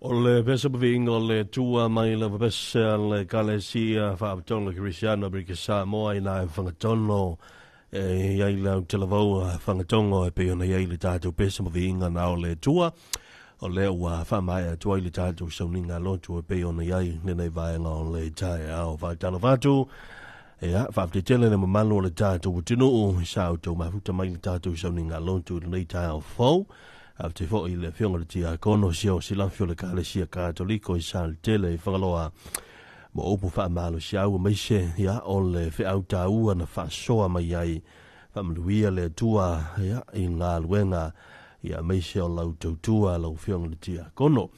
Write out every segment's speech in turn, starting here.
O le pesa paviinga o le tua mai lava pesa le Kalesia Faapotoga Kerisiano Amerika Samoa i na whangatono e iai lau talavaua whangatongo e pei ona iai le tātou pesa maviinga na o le tua. O le ua whaamaea atu ai le tātou sauniga lotu e pei ona iai lenei vaega o le taeao. Faatalofa atu, ia, faafetai le mamalu o le tātou atunuu sa outou mafuta mai le tātou sauniga lotu i lenei taeao fou. Faafetai foi i le afioga i le Tiakono Sio Silafi o le Kalesia Katoliko i Saletele i Fagaloa mo upu faamalosiau aemaise ia o le feau taua na faasoa mai ai faamanuia le Atua ia i galuega ia aemaise o lau tautua lau afioga i le Tiakono.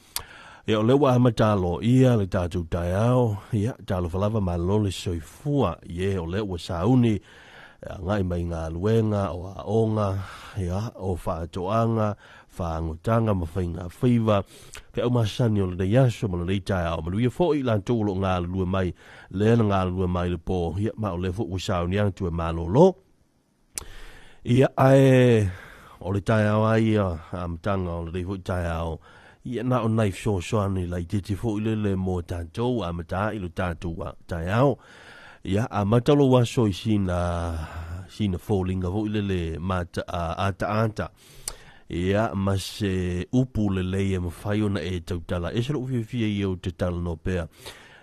Ia o lea ua amata aloaia le tatou taeao, ia talofa lava malo le soifua, ie o lea ua sauni agai mai galuega o aoga, ia o faatoaga, faagotanga ma faiga faiva, feau masani o lenei aso ma lenei taeao. Manuia foi i latou o lo o galulue mai, lea na galulue mai le po, ia ma o lea foi ua sauni atu e malolo. Ia ae o le taeao lava ia amataga o lenei foi taeao, ia na o nai fesoasoani laitiiti foi lele mo tatou amata ai lo tatou taeao. Ia amata lou aso i sina foliga foi lele mata ataata. Ia ma se upu lelei e mafai ona e tautala. E ese lou fiafia ia ou te talanoa pea.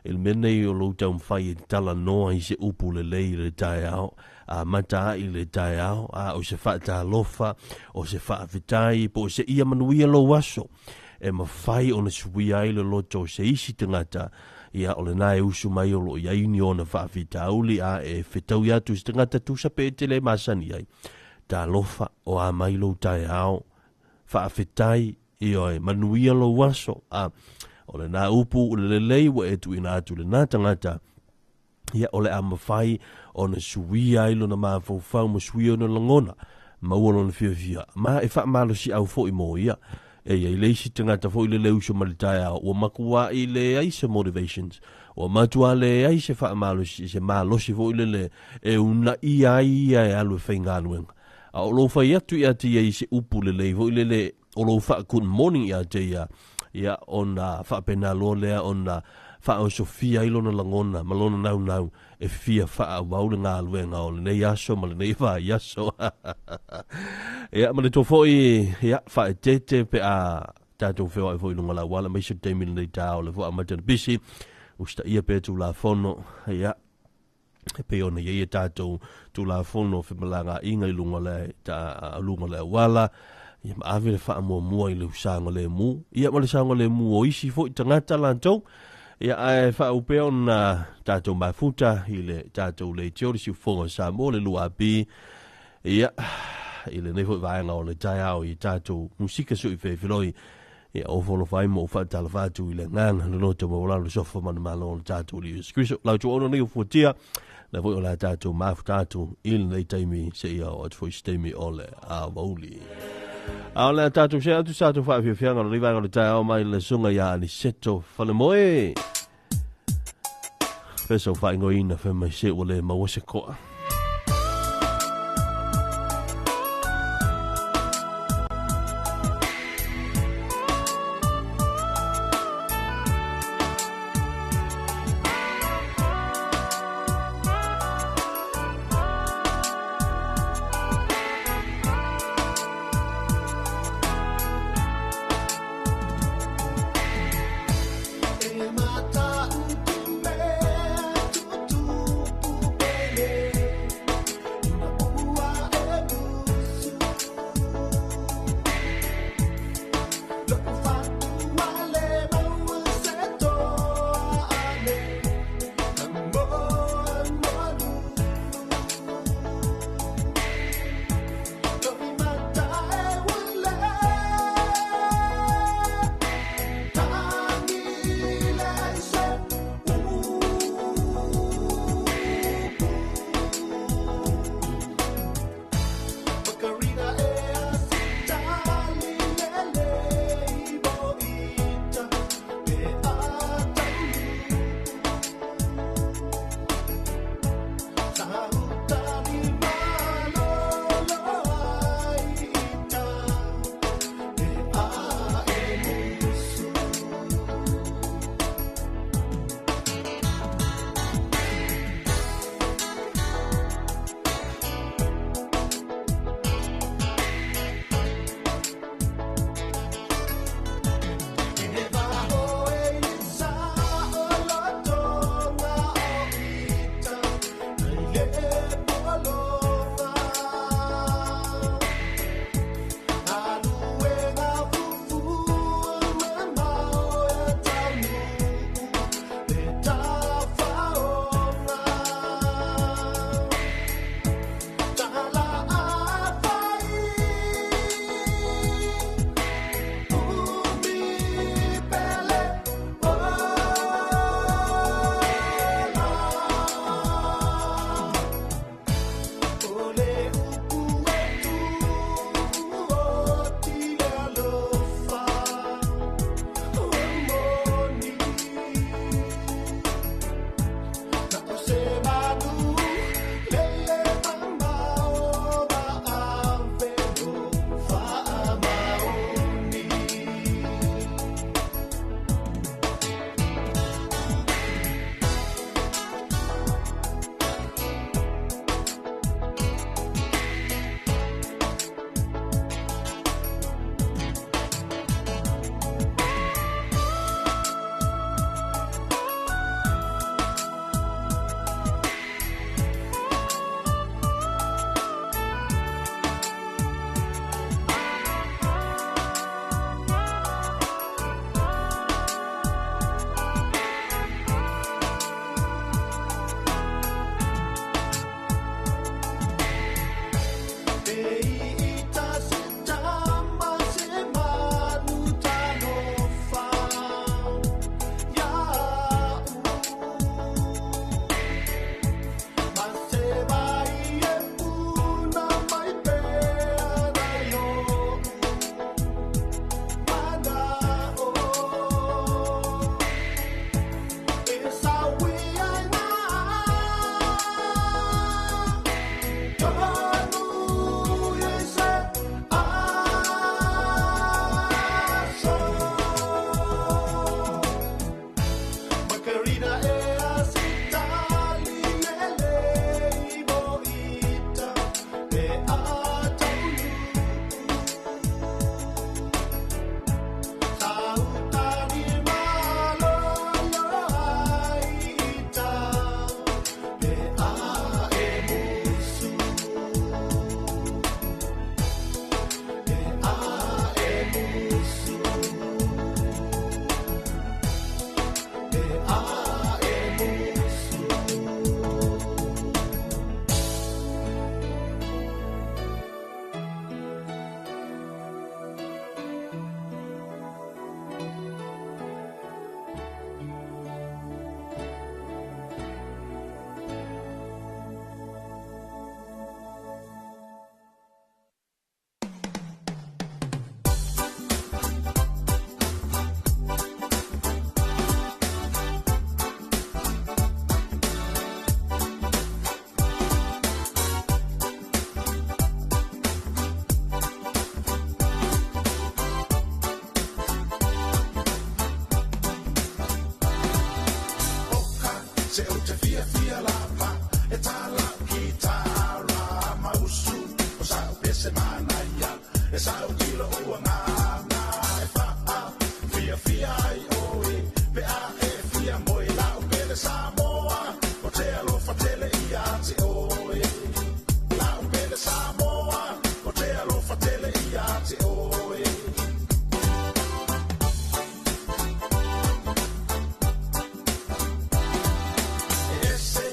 I le mea nei o lou taumafai e talanoa i se upu lelei i le taeao, amata ai le taeao, a o se faatalofa, o se faafetai, po o se ia manuia lou aso, e mafai ona suia ai le loto o se isi tagata, ia o lena e usu mai o lo o i ai ni ona faafitauli, a e fetaui atu i se tagata tusa pe e te le masani ai. Talofa, o a mai lou taeao, faafetai, ioe, manuia lou aso, a o lena upu le lelei ua e tuuina atu i lena tagata, ia o le a mafai ona suia ai lona mafaufau ma suia ona lagona, maua lona fiafia, ma e faamalosiau foi mo ia. E iai le isi tagata foi lele uso ma le taeao, ua matuai leai se motivations, ua matua leai se faamalosi, se malosi foi lele e uunaia ai ia e alu e faigaluega. A o lou fai atu ia te ia i se upu lelei foi lele, o lou faa good morning ia te ia, ia ona faapena loa lea ona faaosofia ai lona lagona ma lona naunau e fia faaauau le galuega o lenei aso ma lenei vaiaso. Ia manatua foi, ia, faaeteete pe a tatou feoai foi i luga o le auala, aemaise le taimi lenei taeao o lea foi ua amata ona pisi, usitaia pea Tulafono, ia, e pei ona i ai a tatou Tulafono o femalagaaiga i luga o le, luga o le auala, ia ma ave le faamuamua i le saogalemu, ia ma le saogalemu o isi foi tagata latou, ia ae faauu pea ona tatou mafuta i le tatou leitio le siufofoga o Samoa le 2AP, ia i lenei foi vaega o le taeao i tatou musika sui fefeloi, ia ofo alofa ai ma ou faatalofa atu i le agaga loloto maualalo le sofa manumalo o le tatou Alii Iesu Keriso. Lau tuuauna nei o fuatia, lea foi o le a tatou mafuta atu i lenei taimi seia oo atu foi se taimi o le aoauli. A o le a tatou see atu sa tatou faafiafiaga o lenei vaega o le taeao mai le susuga ia Aniceto Falemoe. Pesa o faaigoaina fai mai se ua le maua se koa. E mata utu mea tutupu pele. Se o te fia fia lava e tala kitara mausu o sa o pese manaia e sa o kilo ua ngana e fa a fia fia ai oe pe a e fia moe lau pele Samoa o te alofa tele ia te oe lau pele Samoa o te alofa tele ia te oe. Ese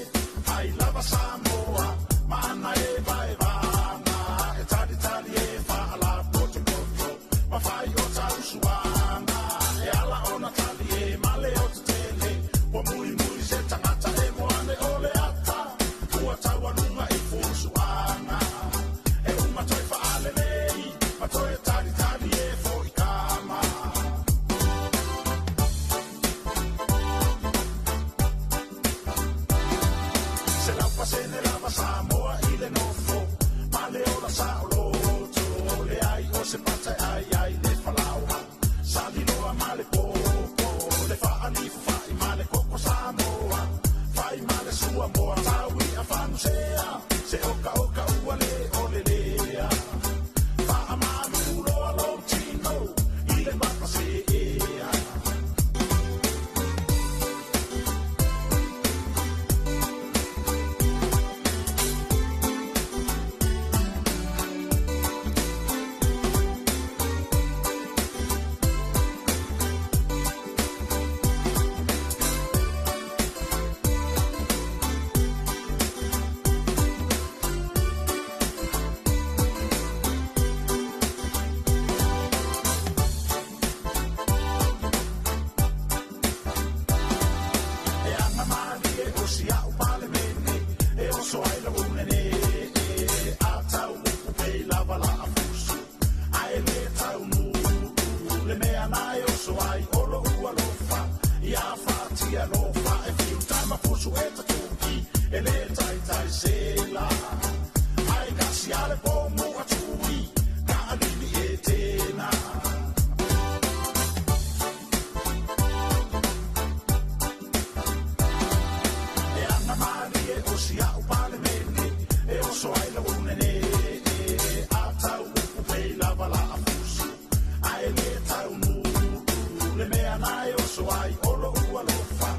ai lava Samoa mana e vai vana e tali tali e fa ala poto poto ma fai o tausuana e ala ona tali e male o te tele ua mui mui se tangata e moane o le ata ua taualuga i fusuaga e uma toe faalelei ma toe talitali e fo'i kama. Se lau pasene lava Samoa i le nofo ma le ola saoloto le ai o se pata ai ai le falaoa saliloa ma le popo le faalifu fai ma le koko Samoa fai ma le suamoa taui a fanusea se oka oka ua le ole lea faamaluloa lou tino i le papa seea. E ana malie o si au pale mene e oso ai la unene e a tau upu pei lava la afusu ae le tau nuu le mea na e oso ai olo ua lofa ia fatia lofa e fiu tama fusu e tatuki e le taitai sela ai kasi ale pomu atui ka alili e tena. E ana malie o si au pale mene e oso ai la unene e a tau upu pei lava la afusu ae le tau nuu le mea na e oso ai olo ua lofa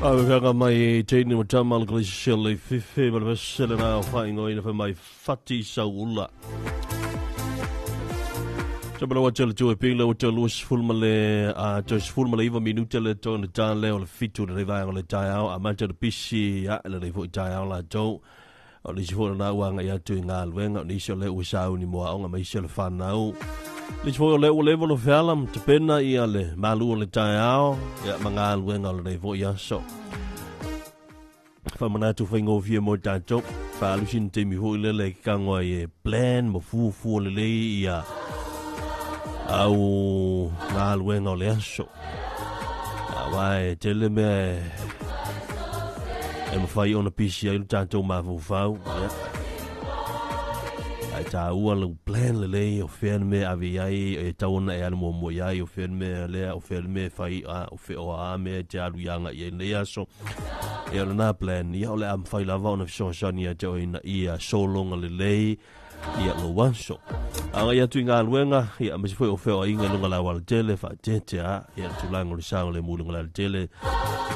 Au mai teini wa tama le kalisi le fife ma le vesele na o whaingo ina wha mai fati saula. Sa wa tele tu e pila wa tele luas ful ma le a ful ma le iwa minuta le tōna tāle o le fitu le revaenga le taiao a mata le pisi a le rei foi taiao la tō. O le isi fo na uanga i atu i ngā luenga o nisi o le ua sauni mua onga ma isi o le whanau. Le isi fo o le ua levo lo feala te pena i a le malu o le taiao ia ma ngā luenga o le rei foi aso. Whamanatu whaingofia mo tātou. Whaalusin te mi hoi lele ki kangoa i e plan mo fufu o le lei ia au ngā luenga o le aso. A wai tele mea e mawhai ona pisi ai lo tātou mawhawhau. Ia. Ai tā ua le plan le lei o whea me awe ai e tauna e alu mua iai o whea me lea o whea me whai a o whea o a me te alu ianga i nei aso. E o na plan ia o le am whai lava ona whisoasani a te oina ia solonga le lei ia lo waso. Anga ia tu ngā luenga, ia mesi foi o whea o inga lunga la wala tele, wha tete a, ia tūlanga o le sango le mulunga la tele,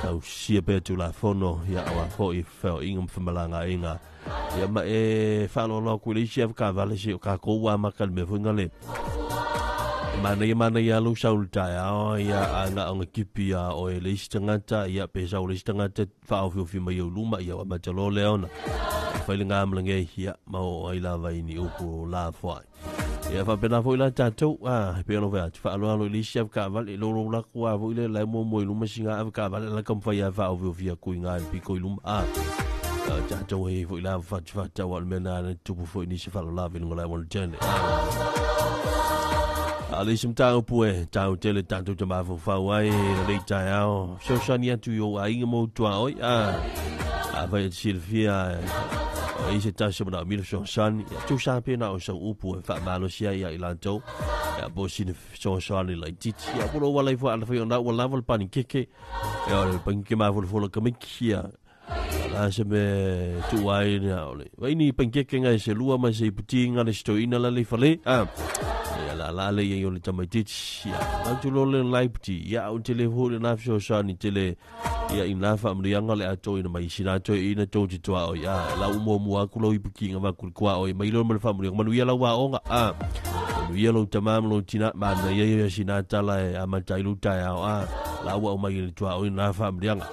tau sia pē tu la fono, ia awa foi whea o inga mwhamalanga inga. Ia ma e whalolo ku le isi awka vale si o ka koua maka le me fuinga le. Mana ia lu saul tai ao ia anga anga kipi a o e le isi tangata ia pe sau le isi tangata whaofiofia mai au luma ia wa matalo le ona. Whaile ngā mlange ia mau ai lava ini upu la fuai. Ia whapena foi la tātou a pe ono vea whaaloalo i le isi awka vale loro lako a foi le lai mo mo i luma singa awka vale la kamwhai a whaofiofia kui ngā i piko i luma a. Tātou hei foi la whatu wal mena na tupu foi nisi whalo la vinunga lai wana tene. A le isi mtāu pue, tāu tele tātou te mawhawhau ai, na lei tai ao. Sosani atu i o a inga mou tua oi, a vai te silfia, o isi tasi mana o mila sosani, ia tū sāpe na o sau upu e whaamalosia ia i lātou, ia po sine sosani lai titi, ia polo wala i fwa ala whai o nā ua lava le pani keke, ia o le pani ke mawhawhau kamiki, ia la se me tuai na ole. Vai ni pankeke ngai se lua mai se iputi nga le stoina la le fale. A ya la la le yo le tamaititi. Ya la tu lo le lai puti. Ya o tele ho le na fso sa ni tele ya ina fa mrianga le ato ina mai sina to ina to ti toa o ya la umo mua ku lo ipuki nga ma ku kwa o mai lo ma fa mrianga manu ya la wa onga a. Manu ya lo tamam lo tina ma na ya ya sina tala e ama tai lu tai a la wa o mai le toa o ina fa mrianga.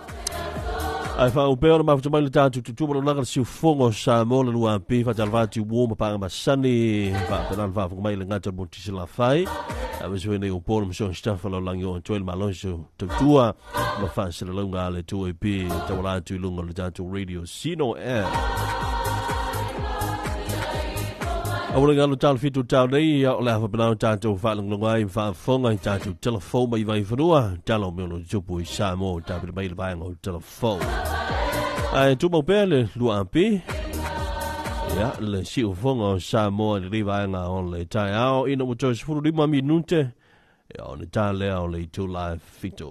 Ai fa o peo na mafuta mai le tātou tutu mo langa si ufongo sa mo le lua pi fa talvati wo ma panga masani fa penal fa mai le ngata mo tisi la fai a mesu nei o polo mo staff lo langi o toel malonso tutua ma fa se longa le tu e pi tawala tu lunga le tātou radio sino e Awala ngalo tal fitu tau nei o le hafa penau tātou whaalonglonga ai whaafonga i tātou telefo mai vai whanua talo meo lo tupu i Samoa tāpira mai le vaenga o telefo. Ai tūmau pēr le lua ampi ia le siufonga o Samoa le vaenga o le tai ao ina mo toi 15 minute ia o le tā lea o le itula fitu.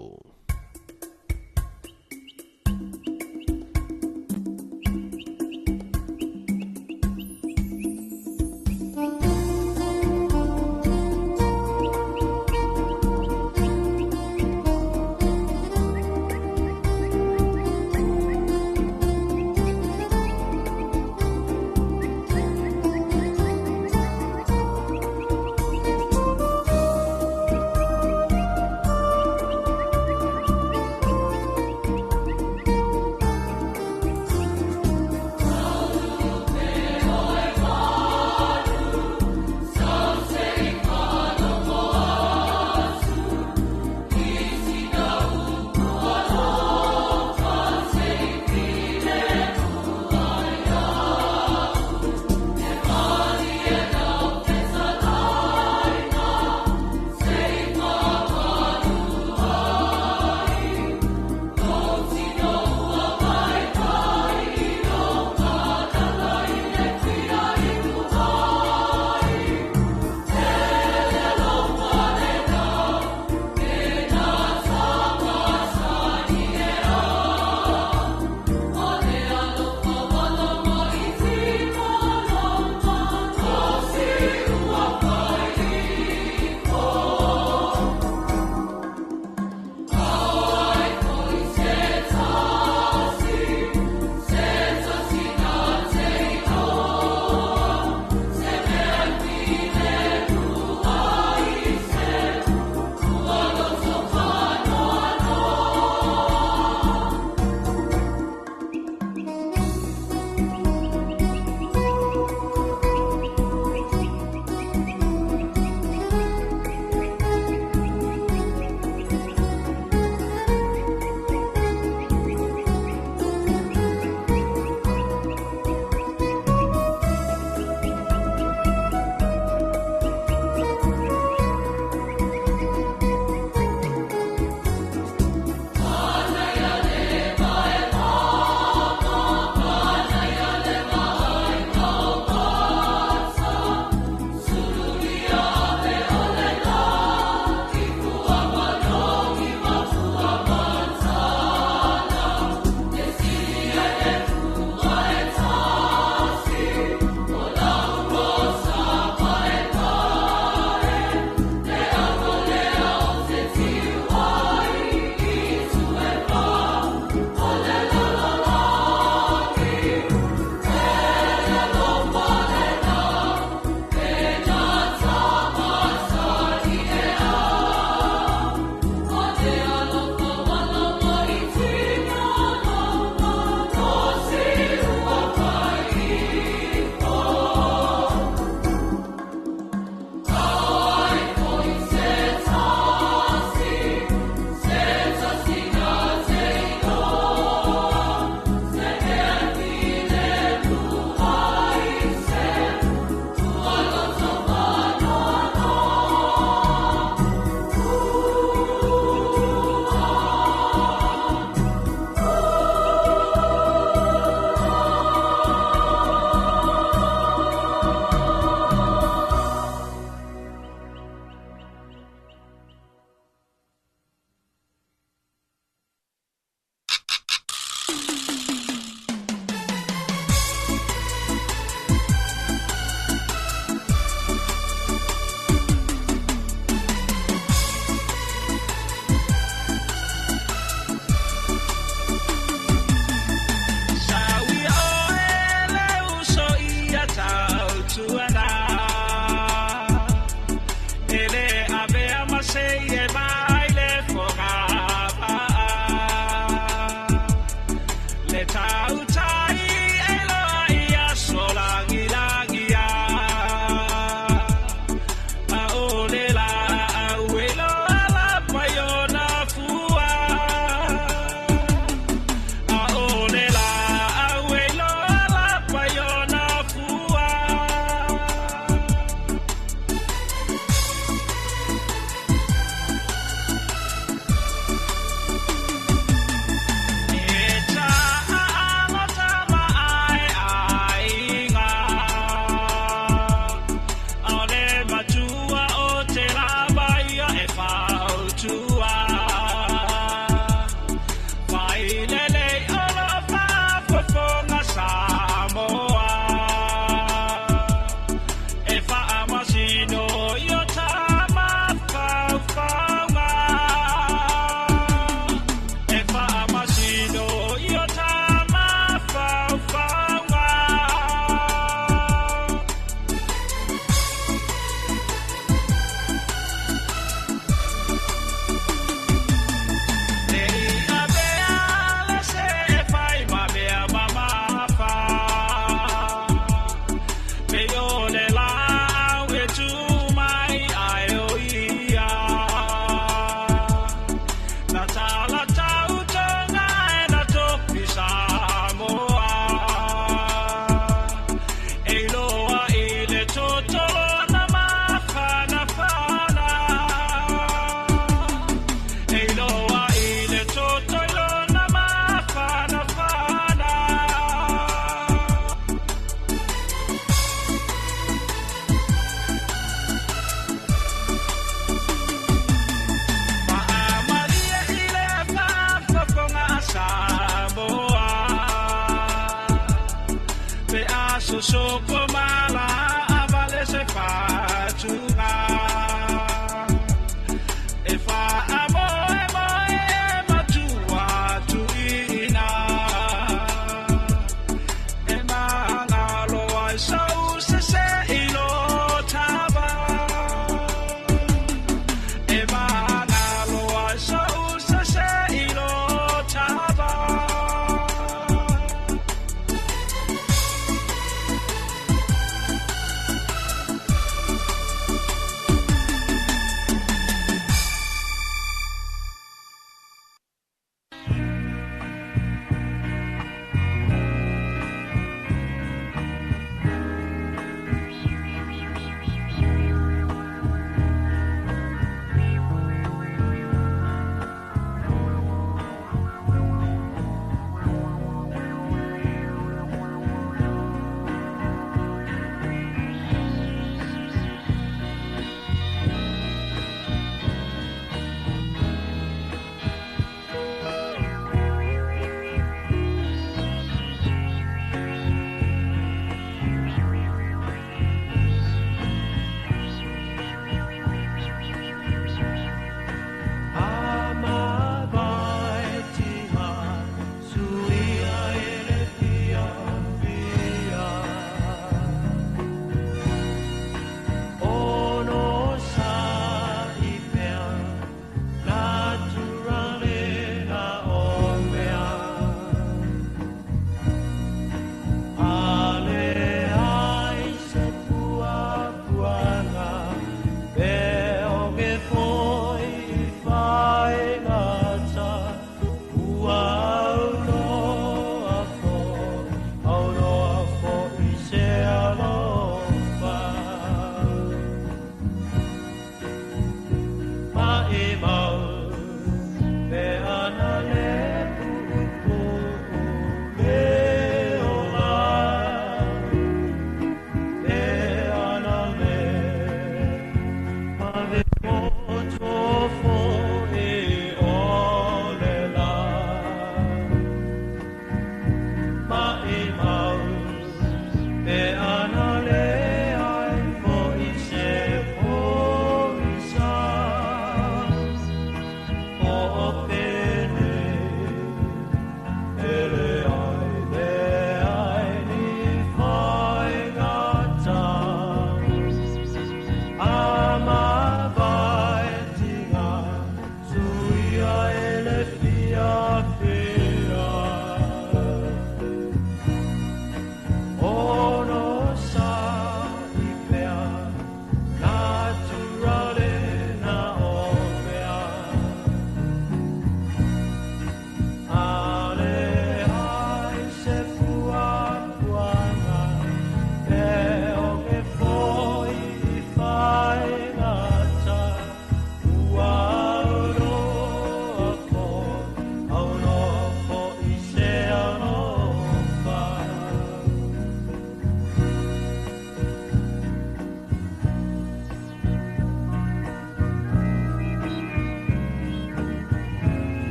E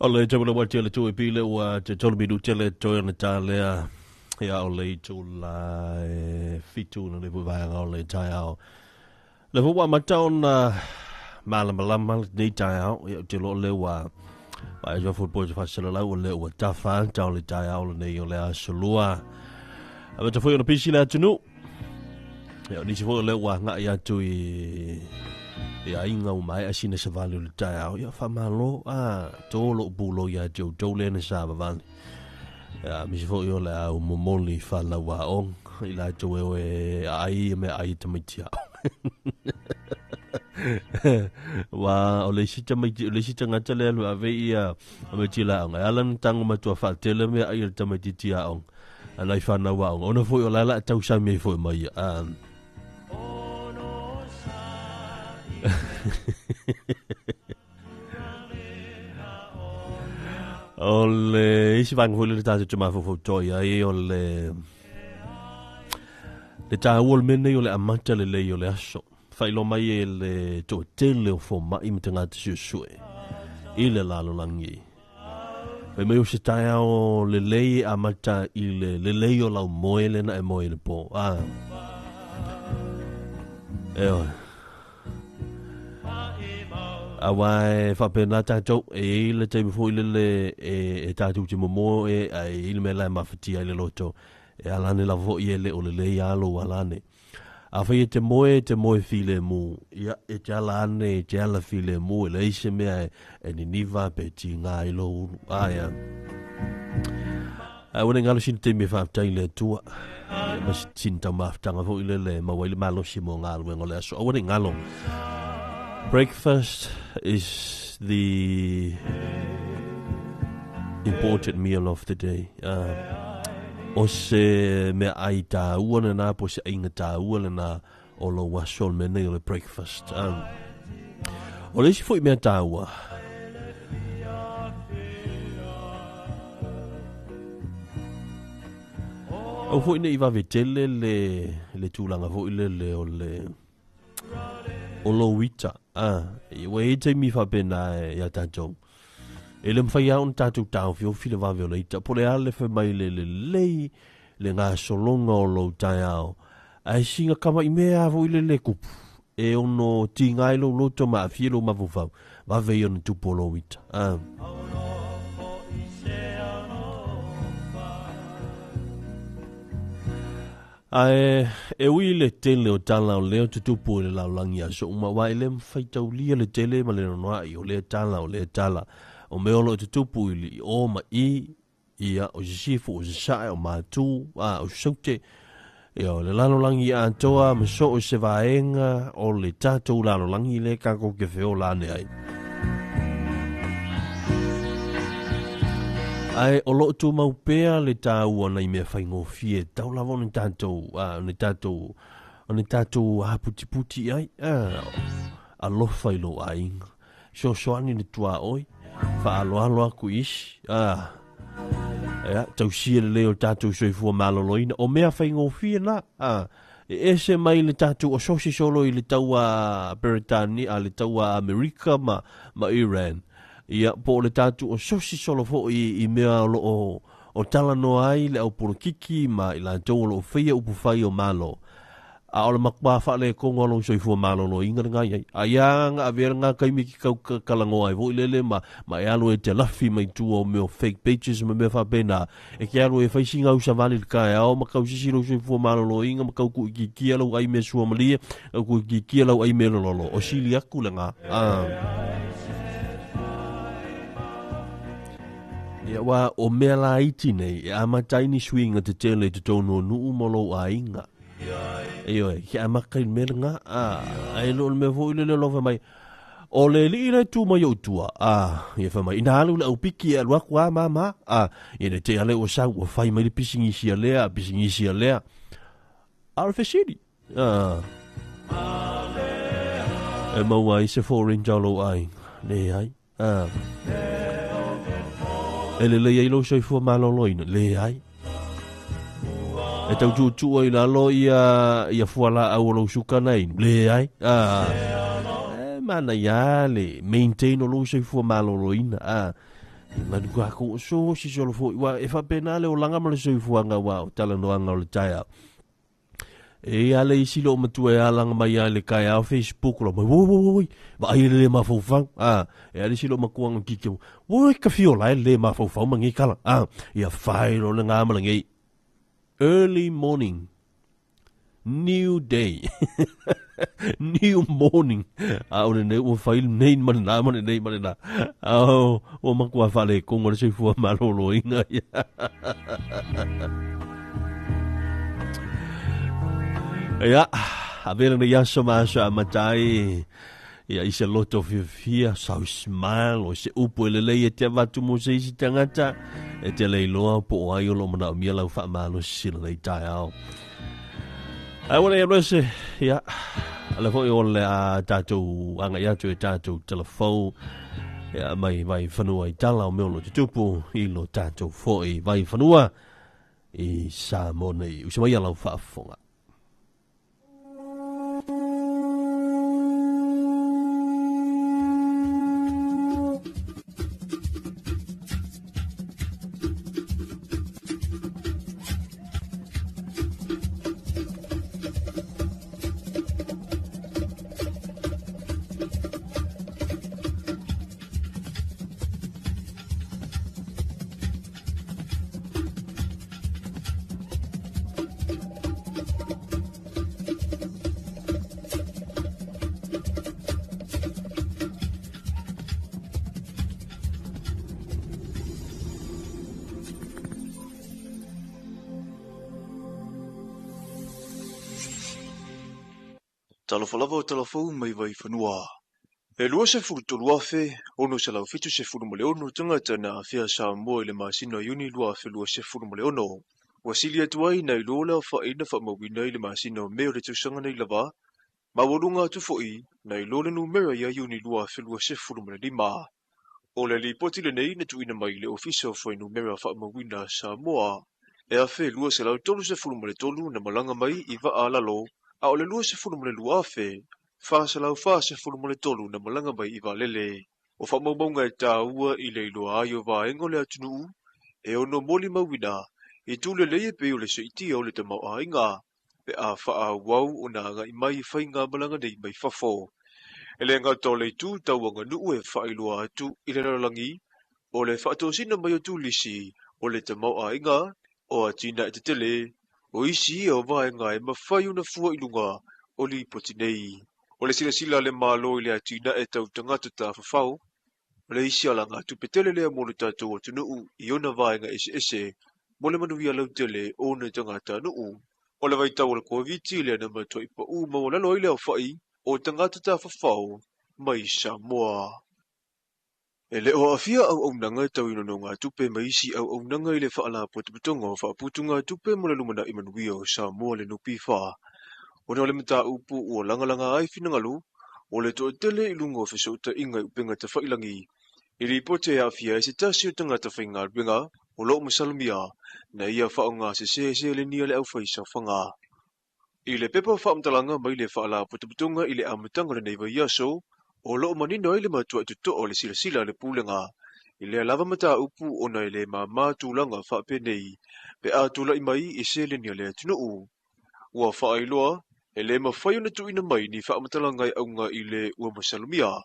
O le tau le wati le tui pile ua te tolu minute le toe na tā lea. Ia o le itu la e fitu na le vaenga o le taeao. Le fua mata ona malamalama lenei taeao. Ia o te loo le ua vae sua football se faasalalau o le ua tafa tau le taeao lenei o le aso lua. A mata foi ona pisi le atunuu. Ia o nisi foi o le ua agai atu i aiga ua maea sina savali o le taeao. Ia faamalo a tō lou pulo ia te outou lea na savavali. Ia misi foi o le au momoli whalauaʻoga i latou e oe aai me ai tamaiti ao. Wa o le isi tamaiti o le isi tagata lea alu ave ia tamaiti la aoga. E ala ona tago matua faatele mea ai a le tamaititi aoga ana i whanau aoga. Ona foi o la la tausami ai foi mai ia. O le isi vaega foi le tatou te mafaufautoa i ai o le taua o le mea nei o le amata lelei o le aso. Faailoa mai e le toatele o fomaʻi ma tagata suesue i le lalolagi. Fai mai o se taeao lelei e amata i le lelei o lau moe le na e moe i le pō. E oe. Aua e faapena tatou e iai le taimi foi lele e tatou te momo e ae i le mea la e mafatia ai le loto. E ala ane lava foi e le o lelei a lou ala ane. Afai e te moe, te moe filemu. Ia, e te ala ane, e te ala filemu, e leai se mea e niniva pe tiga ai lou ulu. Aia. Ae ua nei galo sina taimi e faafetai i le Atua. Ia, ma sina taumafataga foi lele e maua ai le malosi mo galuega o le aso. Aua nei galo. Breakfast is the important meal of the day. O se mea ai tāua lena, po se aiga tāua lena o lou aso o le mea nei o le breakfast. O le isi foi mea tāua, au foi nei vave tele le tulaga foi lele o le o lou ita. Ua i ai taimi faapena ia tatou. E le mawhai a ona tatou taofiofi le vave o le ita. Po le a le fai mai le lelei le gasologa o lou taeao. Ae singa kamaʻi mea foi le le kupu. E ono tiga ai lou loto ma aafia lou mafaufau. Vave ia ona tupu o lou ita. Ae e ui i le tele o tala o lea tutupu i le lalolagi aso uma, aua e le mafai taulia le tele ma le nonoaʻi o lea tala o lea tala. O mea o loo tutupu i le o ma i, ia, o sisifu, o sasae, o matu, o saute, ia, o le lalolagi atoa ma so o se vaega o le tatou lalolagi lea kākou ke feola ane ai. Ae o loo tumau pea le tāua nai mea faigofie tau lava o ni tatou, ni tatou, o ni tatou haputiputi ai, alofa i lou aiga. Sosoani le tuaoi, faaloalo aku i isi, ia, tausia lelei o le tatou soifua maloloina. O mea faigofie na, e ese mai le tatou o sosi solo i le taua Peretani, a le taua Amerika ma Iran. Ia, po o le tatou o sosi solo foi i mea o loo o talanoa ai le aupolokiki ma i latou o loo faia upu fai o Malo. A o le matua faalekoga o lou soifua maloloina lena i ai. Ai a nga avea lena taimi ki kau kalagoa ai foi lele ma e alu e te lafi mai tua o mea o fake pages ma mea faapena. E ke alu e fai singa au savali le taeao ma tausisi lou soifua maloloina ma tau kuʻikikia lau ai mea suamalie, tau kuʻikikia lau ai mea lololo. O sili atu lena. Ia aua o mea laiti nei e amata ai ni suiga tetele i totonu o nuu ma lou aiga. Ioe, ke amata i le mea lena, ae le o le mea foi lele o lau fai mai, o le alii la e tu mai ou tua, ia fai mai, ina alu le aupiki e alu atu a mama, ia le te ale ua sau, ua fai mai le pisinisi a lea, pisinisi a lea. A o le fesili, e maua ai se foreign o lou aiga, leai. E lelei ai lou soifua maloloina, leai. E tau tuutuu ai lalo ia fualaau o lou suka na inu, leai. E manaia le maintain o lou soifua maloloina. Ngani ka ko so si solo fo wa e fa pena le olanga ma le soifuaga ua o talanoaga o le taeao. E ia le isi loo matua e alaga mai ia i le kaeao Facebook lo mai, oi oi oi, vaai le le mafaufau, a, e a le isi loo makuaga kiki, oi ka fiola e le mafaufau ma ngei kala, a, ia fai lo le ngā ma le ngei. Early morning, new day, new morning, a o lenei ua fai lenei ma lena ma lenei ma lena, a ua matua faalekogo le soifua malōlōina ia. Ia, avea lenei aso ma aso amata ai, ia i se loto fiafia, sau smile, o se upu e lelei e te avatu mo se isi tagata, e te le iloa po o ai o lo o manaomia lau faamalosi lenei taeao. Ai ua nei se, ia, ale foi o le a tātou agai atu e tātou telefou, ia, mai vai whanua i tala o mea o lo tutupu i lo tātou foi vai whanua i Samoa nei. Usa mai lau faafofoga. Talofa lava o talafou mai Vaifanua. E 23,676 tagata na aafia Samoa i le masina o Iuni 2026. Ua sili atu ai nai lo le aofaiga faamauina i le masina o Me o le tausaga nei lava, ma ua luga atu foi nai lo le numera ia Iuni 2025. O le lipoti lenei na tuuina mai i le Ofisa o Fuainumera Faamauina a Samoa, e 1,233 na malaga mai i vaa lalo, a o le 22,443 na malaga mai i vaalele. O faamaumauga e taua i le iloa ai o vaega o le atunuu e ono molimauina i tulelei e pei o le se'itia o le tamaoaiga pe a faaauau ona aga'i mai i faigamalaga nei mai fafo. E le gata o le itu tauaganuu e faailoa atu i le lalolagi o le faatosina mai o turisi, o le tamaoaiga, o atinae tetele, o isi ia o vaega e mafai ona fua i luga o lipoti nei. O le silasila a le Malo i le atinae tau tagata tafafao, o le isi alagatupe tele lea mo le tatou atunuu i ona vaega eseese mo le manuia lautele o ona tagatanuu. O le vaitau o le Koviti lea na matuai paū maualalo ai le aofa'i o tagata tafafao mai Samoa. E le o aafia auaunaga tau i nonogatupe ma isi auaunaga i le Faalapotopotoga o Faaputugatupe mo le Lumanai Manuia o Samoa le NPF, ona o le mataupu ua lagalaga ai finagalo o le toatele i luga o fesootaiga i upega tafailagi i lipoti e aafia ai se tasi o tagata faigaluega o lo o masalomia na ia faaaogasese seleni a le aufaisaofaga. I le pepa faamatalaga mai le Faalapotopotoga i le amataga o lenei vaiaso, o lo o manino ai le matuai totoa o le silasila a le Pulega i lea lava mataupu ona e le māmā tulaga faapenei pe a tula'i mai i seleni a le atunuu. Ua faailoa e le mafai ona tuuina mai ni faamatalaga e auga i le ua masalomia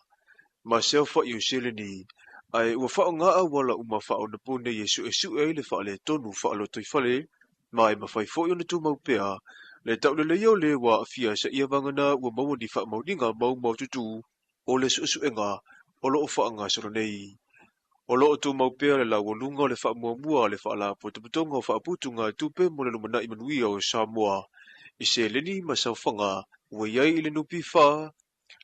ma se aofa'i o seleni, ae ua faaaoga auala uma faaonaponei e su'esu'e ai le faaletonu faalotoifale, ma e mafai foi ona tumau pea le tauleleia o le ua aafia seia vagana ua maua ni faamaoniga maumaututu o le su'esu'ega o lo o faagasolo nei. O lo o tumau pea le laualuga o le faamuamua a le Faalapotopotoga o Faaputugatupe mo le Lumanai Manuia o Samoa i seleni ma saofaga ua i ai i le NPF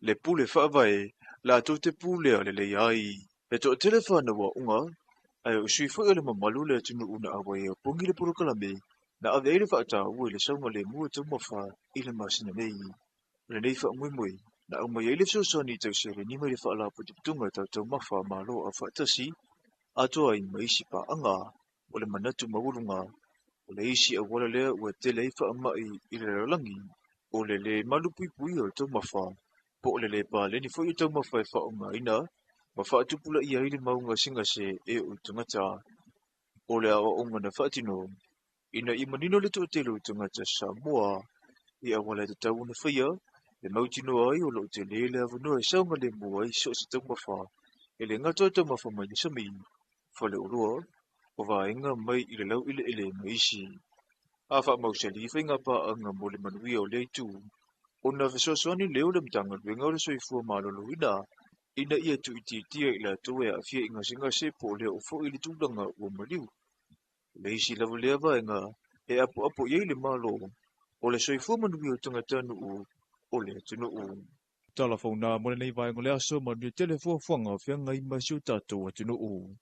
le pule faavae latou te pulea lelei ai. E toatele fanau aoga, ae o sui foi o le mamalu o le atunuu na auai e opogi le polokalame na ave ai le faataua i le saogalemu o taumafa i le masina nei. O lenei faamoemoe na aumai ai le fesoasoani tau seleni mai le Faalapotopotoga tau taumafa a Malo Aufaatasi atoa ai ma isi paaga. O le manatu maualuga o le isi auala lea ua tele ai faamai i le lalolagi, o le lē malupuipuia o taumafa po o le lē paleni foi o taumafa e faaaogaina Ma faatupulaia ai le mau gasegase e oo i tagata. O le aoaoga na faatino ina ia manino le toatele o tagata Samoa i auala e tatau ona faia e mautinoa ai o lo o tele le avanoa e saogalemu ai so o se taumafa, e le gata o taumafa mai le sami, faleoloa, o vaega mai i le laueleele ma isi. A faamausali faiga paaga mo le manuia o lea itu, ona fesoasoani lea o le Matagaluega o le Soifua Maloloina ina ia tuuitiitia i latou e aafia i gasegase po o le oo foi i le tulaga ua maliu. O le isi lava lea vaega e apoapo i ai le Malo, o le soifua manuia o tagatanuu o le atunuu. Tala fauna mo lenei vaega o le aso, manuia tele fuafuaga o feagai ma si o tatou atunuu.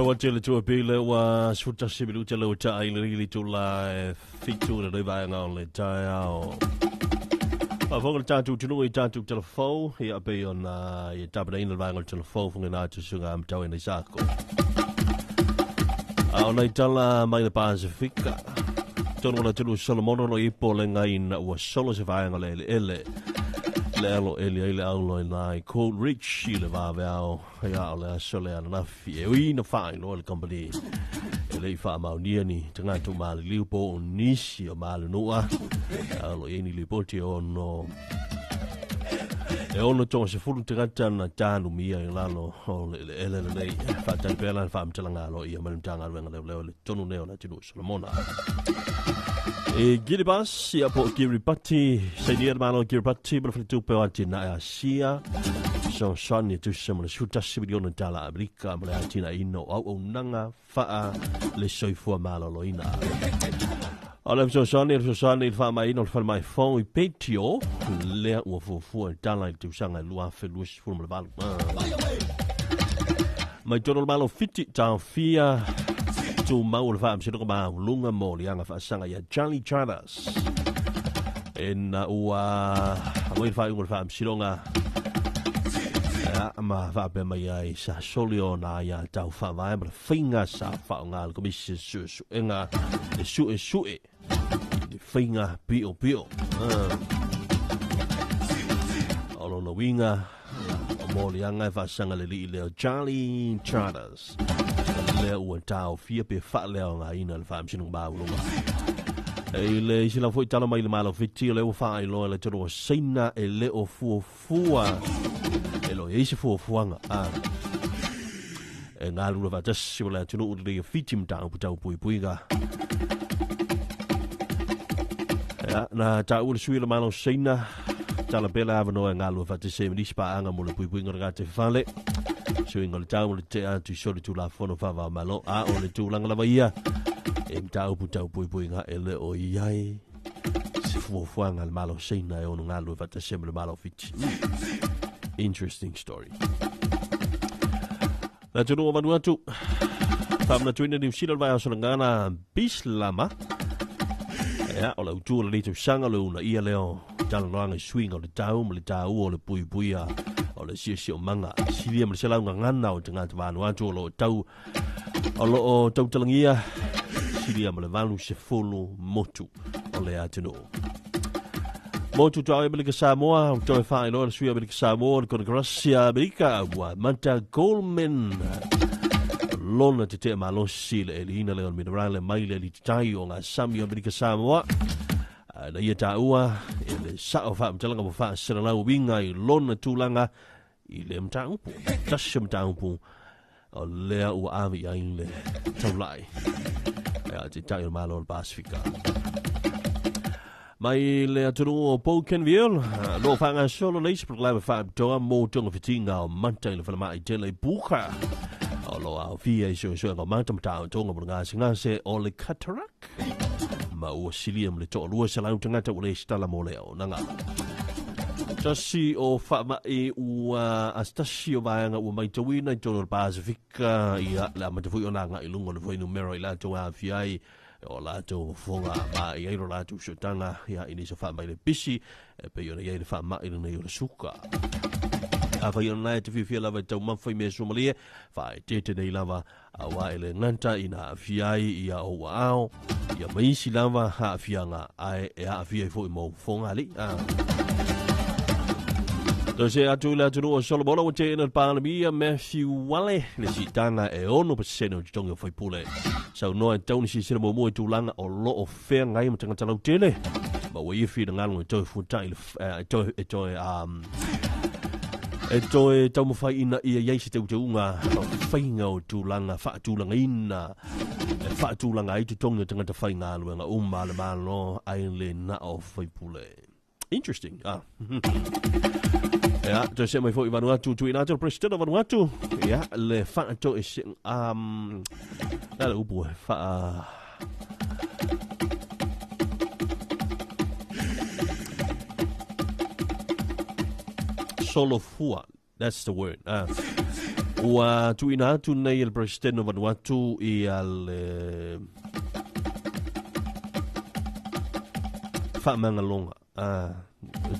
Ua tele tua pele ua 11 minuta le ua ai le rili tula fitu le vaega o le taeao. Faafofoga le tatou atunuu i tatou telefou, ia pei ona ia tapenaina le vaega o le telefou fongena atu susuga matau ina Isako. A o nai tala mai le Pasifika, tonu o le atunuu Solomono lo ipo le ina ua solo se vaega o le eleele. Le alo eli ai le aulo i nai Cold Rich i le vaveao ia o le aso le ananafi e ui na whaailoa le company e lei whaamaunia ni tagata maliliu po o nisi o malunua alo i ni lipoti ono e ono tonga se fulu tagata na tānumia i lalo o le ele ele lenei whaatali pea la whaamtalanga alo ia mai le Matagaluega Leoleo le tonu nei o le atunuu o Solomona. E Kiribati, ia po o Kiribati, sainia le Malo o Kiribati ma le Faletupe o Atinae Asia, fesoasoani e tusa ma le 11 miliona tala Amerika ma le atinaeina o auaunaga faa le soifua maloloina. O le fesoasoani, le fesoasoani i le faamaina o le falemai fou i Betio, lea ua fuafua e tala i le tausaga e 2028. Mai tonu o le Malo Fiti, taofia tumau o le Faamasinoga Maualuga mo liaga faasaga ia Charlie Charters. Ina ua aumai le faaiuga o le Faamasinoga ia, ma faapea mai ai sa soli o nā ia tau faavae ma le faiga sa faaaoga le Komisi Suesuega e suesue i le faiga piopio. O lona uiga o moliaga e faasaga le alii lea o Charlie Charters lea ua taofia pe faaleaogaina le Faamasinoga Maualuga. E le isi lau foi tala mai le Malo Fiti o lea ua faailoa e le atunuu o Saina e le o fuafua e le o i ai se fuafuaga e galulue faatasi ma le atunuu lenei o Fiti mataupu tau puipuiga. Ia, na taua le sui o le Malo o Saina tala pea le avanoa e galulue faatasi ai ma nisi paaga mo le puipuiga o le gataifale. Suiga o le tau ma le tetee atu i soli Tulafono Faavao Malo, a o le tulaga lava ia e mataupu tau puipuiga e le o i ai se fuafuaga a le Malo o Saina e ono galulue faatasi ai ma le Malo o Fiti. Interesting story. Le atunuu o Vanuatu, faamanatuina Niu Sila le vaiaso le Gana Bislama. Ia, o le autu o lenei tausaga o le uunaia lea o talanoaga i suiga o le tau ma le taua o le puipuia o le siosiomaga. Silia ma le selau gagana o tagata Vanuatu o lo o tau o lo o tautalagia silia ma le 80 motu o le atunuu. Motu tuaoi Amerika Samoa, o toe whaailoa le sui Amerika Samoa, le Konekarasi a Amerika, ua Manta Goldman. Lona te tea malosi le eliina lea o le minerale mai le alititai o ngā sami o Amerika Samoa. Na ia tāua e le sao whaamtalanga mo whaaseralau winga i lona tūlanga i le mataupu. Tasi o mataupu o lea ua ave i ai le taulai. Ia te tai o le Malo o le Pasifika. Mai le atunuu o Bougainville, lo whangasolo le isi programa whaapitoa mō togafitiga o mata i le falemai tele i Buka. O lo aofia i suesuega o mata ma taotoga mo le gasegase o le cataract. Ma ua silia ma le toalua selau tagata ua lesitala mo le auaunaga. Tasi o faamai ua tasi o vaega ua maitauina i totonu o le Pasifika, ia le amata foi ona agai i luga o le fuainumera i latou e aafia ai o latou fofoga ma i ai lo latou sootaga ia i nisi o faamai le pisi e pei ona i ai le faamai lenei o le suka. Afai ona e te fiafia lava e taumafa i mea suamalie, faaeteete nei lava auā e le gata ina aafia ai ia ou aao, ia ma isi lava aafiaga, ae e aafia ai foi ma ou fofoga alii. Toe see atu i le atunuu o Solomona ua teena le Palemia Matthew Wale le siitaga e 6% o totogi o faipule. Saunoa e tatau ona silasila muamua i tulaga o lo o feagai ma tagata lautele ma ua ia finagalo e toe fuatai e toe e toe e toe taumafai ina ia i ai se teuteuga o faiga o tulaga faatulagaina e faatulaga ai totogi o tagata faigaluega uma a le Malo ae le na o faipule. Interesting. Ah. Ia, toe see mai foi i Vanuatu, tuuina atu le President o Vanuatu. Ia, le whaatoe se, le upu e wha... Solofua, that's the word. Ah. Ua tuuina atu nei e le President o Vanuatu ia le faamagaloga. Ah,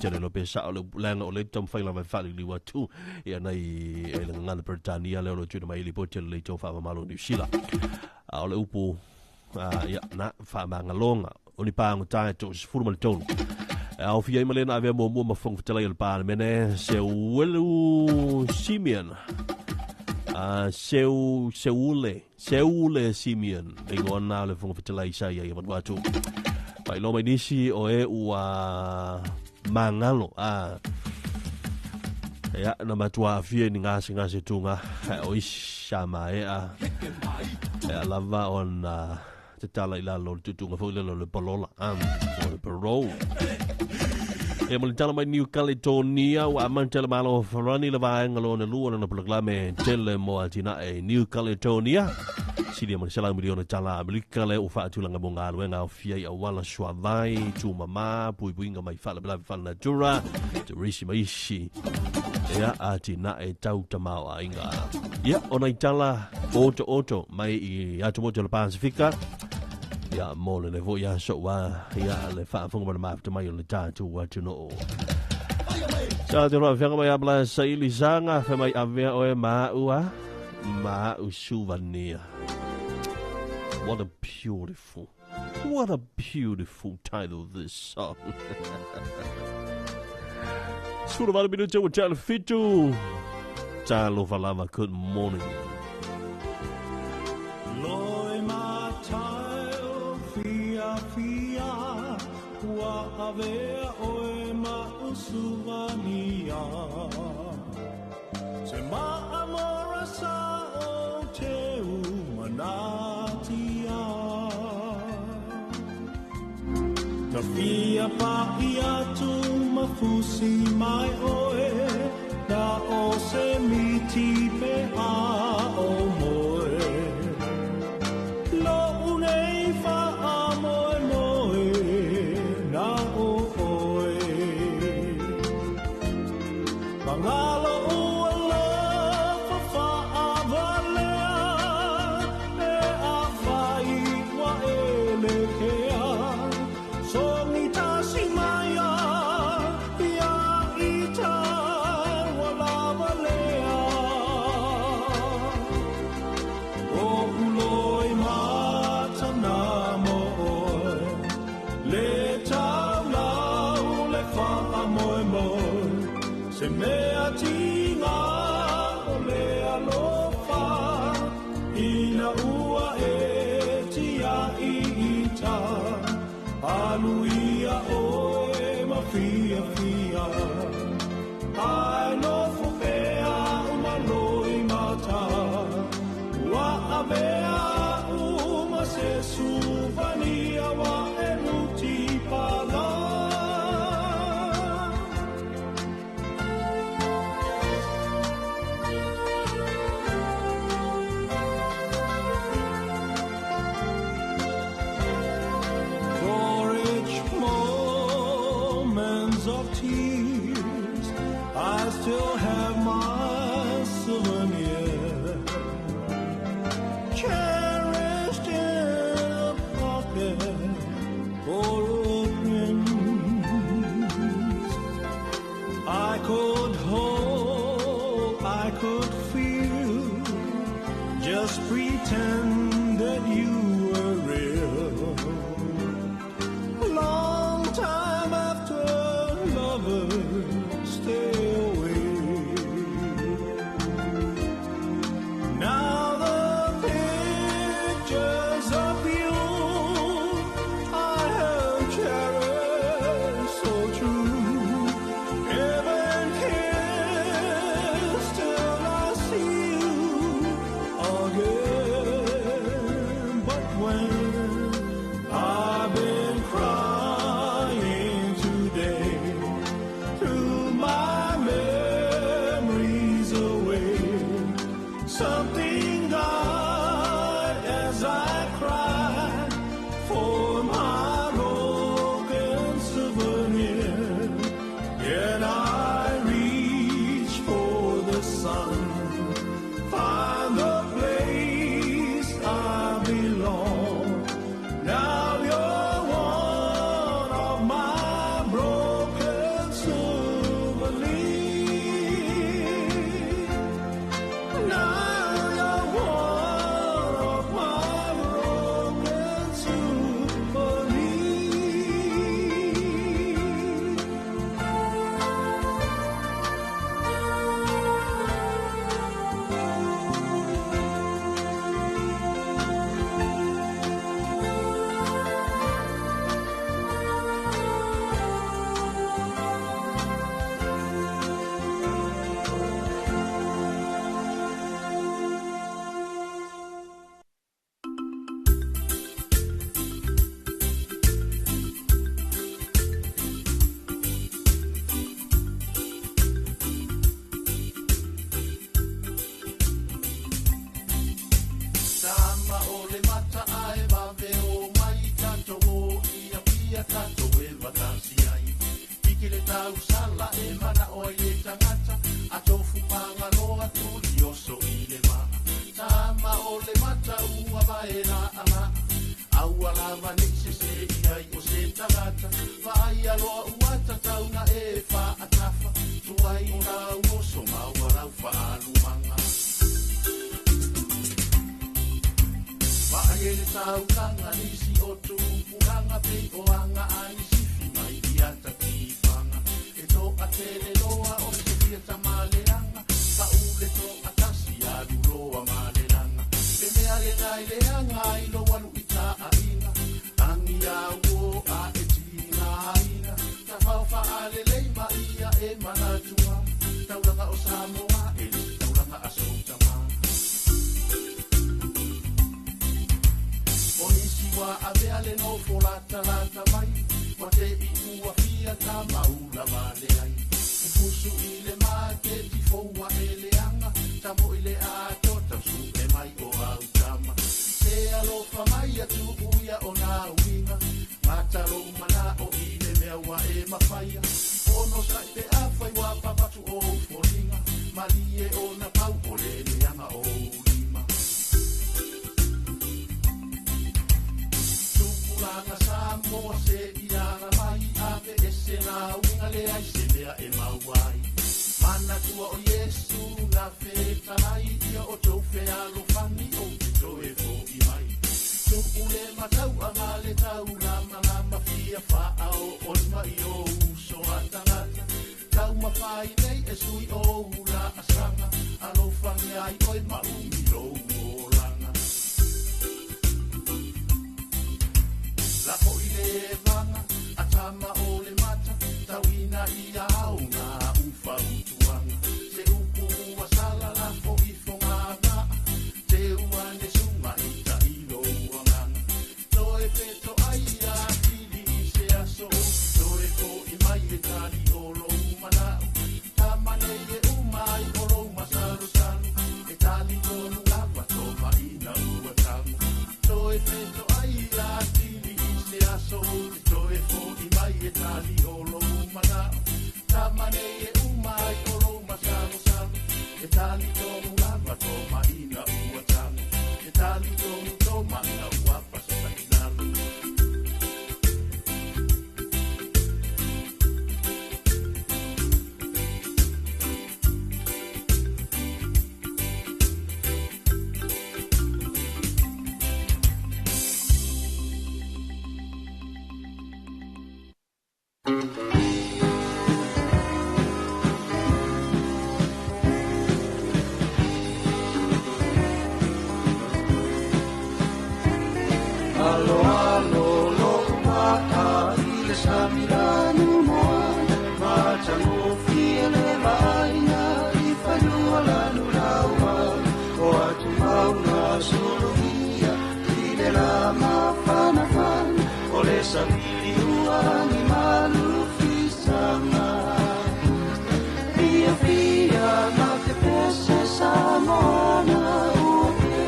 te le pe sao le leaga o le taumafai lava e faaliliu atu ia nei e le gagana Peretania lea o lo o tuuina mai ai lipoti a le Leitao Faamamalo o Niu Sila. A o le upu, ah, ia, na, faamagaloga o ni pagota e 33. Au fia i malena avea muamua ma Fofoga Fetalai o le Palemene Seuelu Simeon. Seu Seule Seule Simeon le igoa na o le Fofoga Fetalai sa ia ia Vanuatu. Faailoa mai nisi o e ua magalo a ia na matua afia i ni gasegase tuga o isi sa maea ia lava ona tatala i lalo o le tuutuuga foi lele o le polola o le parole. Ia mo le tala mai New Caledonia ua amata le Malo o Farani le vaega lona lua lona polokalame tele mo atinae New Caledonia. Silia ma le $100 miliona Amerika le ua faatulaga mo galuega aofia i auala suavai, tumama, puipuiga mai faalavelave faalenatura, turisi ma isi ia atinae tau tamaoaiga. Ia, o nai tala otooto mai i atumotu o le Pasifika. Ia, mo le le foi aso ua ia le faafofoga ma le mafuta mai o le tatou atunuu. Sa te roa whianga mai abla sa ili sanga, wha mai avea oe maua, ma'u suvania. What a beautiful, what a beautiful title this song. 18 minute ua tala fitu. Talofa lava, good morning. Loi mataio fia fia ua avea oe ma usuvania Se maamora sa o te umanatia Ta fia pa'i atu mafusi mai oe Na o se miti pe a o moe Lo unei fa a moe moe na o oe Mangalo ua lofa fa a valea E a fai ua ele kea Songi tasi maia ia ita ua lava lea O uloi matana mo oe Le taulau le wha moe moe Se mea tinga o le alofa Ina ua e tia i ita Aluia oe ma fia fia Ai nofo pea umaloi mata Ua avea uma se suvania wa e muti pala. For each moments of tears I still ola e mana o ai le tagata a tofu pagaloa tuli oso i le vaa tama o le mata ua vaela aga aua lava nei sese i ai o se tagata vaai aloa ua tatauna e faatafa tuai o lau oso ma ua lau faalumaga vaai e le taulaga nisi o tupulaga pei o aga a nisifi mai ia tatifaga e toatele loa o se fia tamaleaga paule toatasi aluloa ma le laga le mea lena i leaga ai lou alu i taaiga agi auo a e tigaina tafaofaalelei ma ia e manatua taulaga o Samoa e le se taulaga a soutama o nisi ua avea le nofo latalata mai ua te'i ua fia tamaula vale ai upusu i le maketi foua e leaga tamo'i le ato tausu'e mai o autama se alofa mai atu'u ia ona uiga matalou mana'o i le mea ua e mafaia ono sa'i pe afai ua papatu ou foliga malie ona pau o le leaga ou lima tupulaga Samoa se i ala mai ave ese na uiga leai se mea e maua ai manatua o Iesu na fetalai ia o tou fealofani ou te toe fo'i mai tu'u le matau'aga le taulamalama fia faao'olima i ou uso a tagata taumafai nei e sui ou laasaga alofagia ai oe ma umi lou olaga lafo i le evaga atama o le mata tauina ia aoga ufautuaga se upu ua sala lafo i fogava'a teu ane suga i ta'ilou agaga toe feto'ai atili i se aso ou toe fo'i mai e tali o lou mana'o tamanei e uma ai o lou masalosalo e talitonu lava tomaina ua tago toe feto'ai atili i se aso ou te toe fo'i mai e tali o lou mana'o tamanei e uma ai o lou masalosalo e talitonu lava tomaina ua tago e talitonu tomaina ua pasasa'ilalo. Alo alo lo'u va'a i le sami lanu moana matagofie le vaaiga i fanua lanu laua o atumauga sulugia i le la mafanafana o le savili uagi malufisaga fiafia ma pepese Samoana ua pe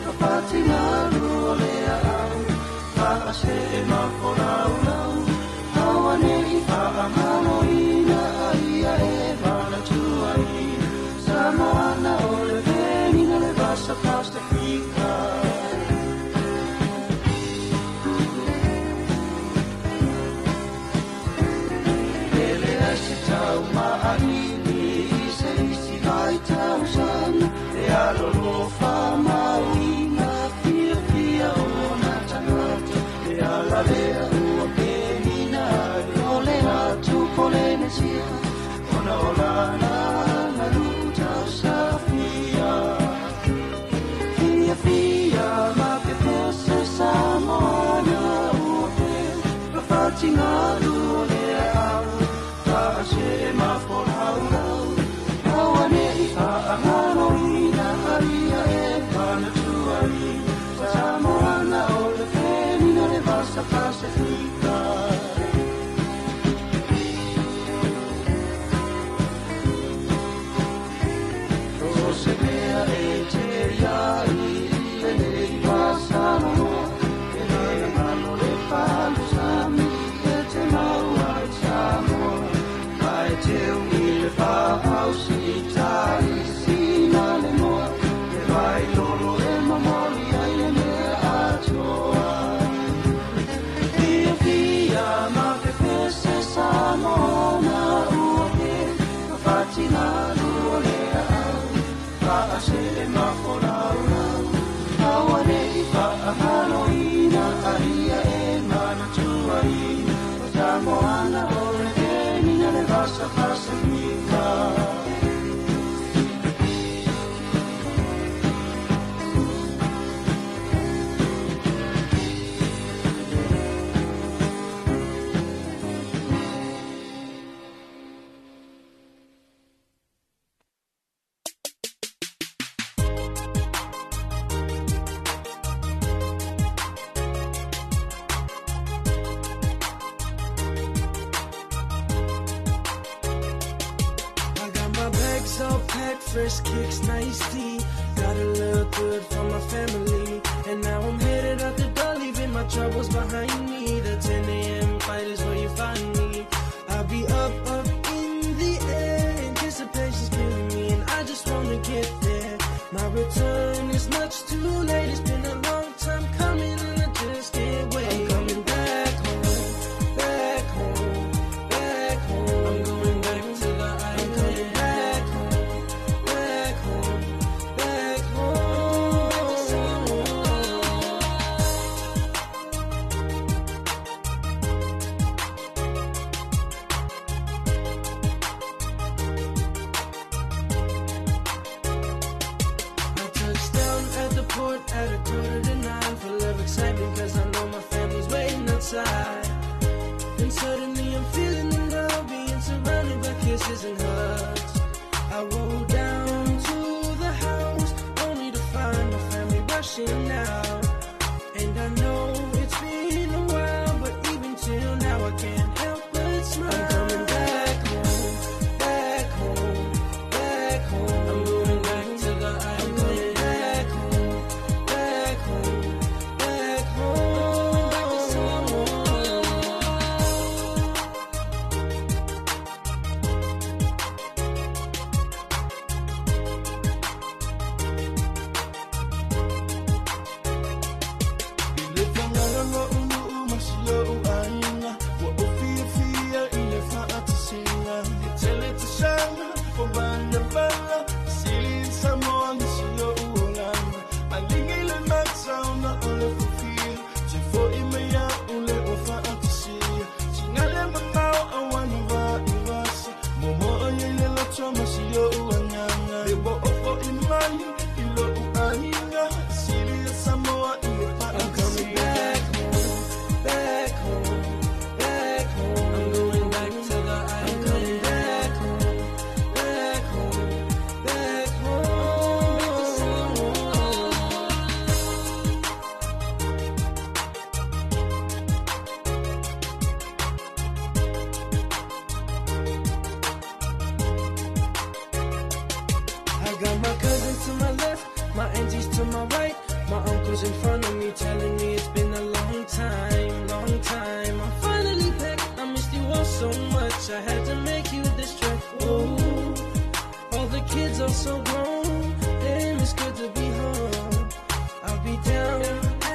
papatigalu o le aau faasee mafolaulau auane'i faamaloina aia e manatuai Samoana o le venina le vasa Pasifika. Ele ai se tau maanini i se isi vai tausaga e alolofa mauiga fiafia ona tagata e ala lea ua penina ai o le atu Polenesia ona o lana agalu'u tausafia. Fiafia ma pepese Samoana ua pe mafatigalu o le aau faasee mafolaulau auane'i faagaloina aia e manatuai Samoana o le venina le vasa Pasifika. O se mea e te iai lenei masalaloa e le galo le palusami e te mau ai Samoa ma e te Fresh kicks, nice tea. Gotta look good for my family. And now I'm headed out the door, leaving my troubles behind me. The 10 a.m. fight is where you find me. I'll be up, up in the air. Anticipation's killing me, and I just wanna get there. My return is much too late. It's been a long time coming, and I just can't wait. I'm coming back home, back home, back home. I'm going back to the island. I'm coming back home, back home, back home. Back to Samoa. I touched down at the port at 8:45, full of excitement, 'cause I know my family's waiting outside. Then suddenly I'm feeling the love, being surrounded by kisses and hugs. I roll down to the house, only to find my family rushing out. And I know it's been a while, but even till now I can't help but smile. I'm coming back home, back home, back home. I'm going back to the island. I'm coming back home, back home, back home. Back to Samoa. I le fagaloa ulu'u ma silo'u aiga ua ou fiafia i le fa'atasiga e tele tasaga o valavala sili i Samoa i silo'u olaga maliga i le mataona o le fofia te fo'i mai a'u le ua fa'atasia sigale mamao auana vaivasa momo'o iai le loto ma silo'u agaga le ua ofo'i mai i lo'u aiga sili ia Samoa i le I'm coming fa'atasia. Back home, back home, back home. I'm going back to the island. I'm coming back home, back home, back home. Back to Samoa. I got my cousins to my left, my aunties to my right, my uncles in front of me telling me it's been a long time, long time. I'm finally back. I missed you all so much. I had to make you this trek. Oh, all the kids are so grown. Damn, it's good to be home. I'll be down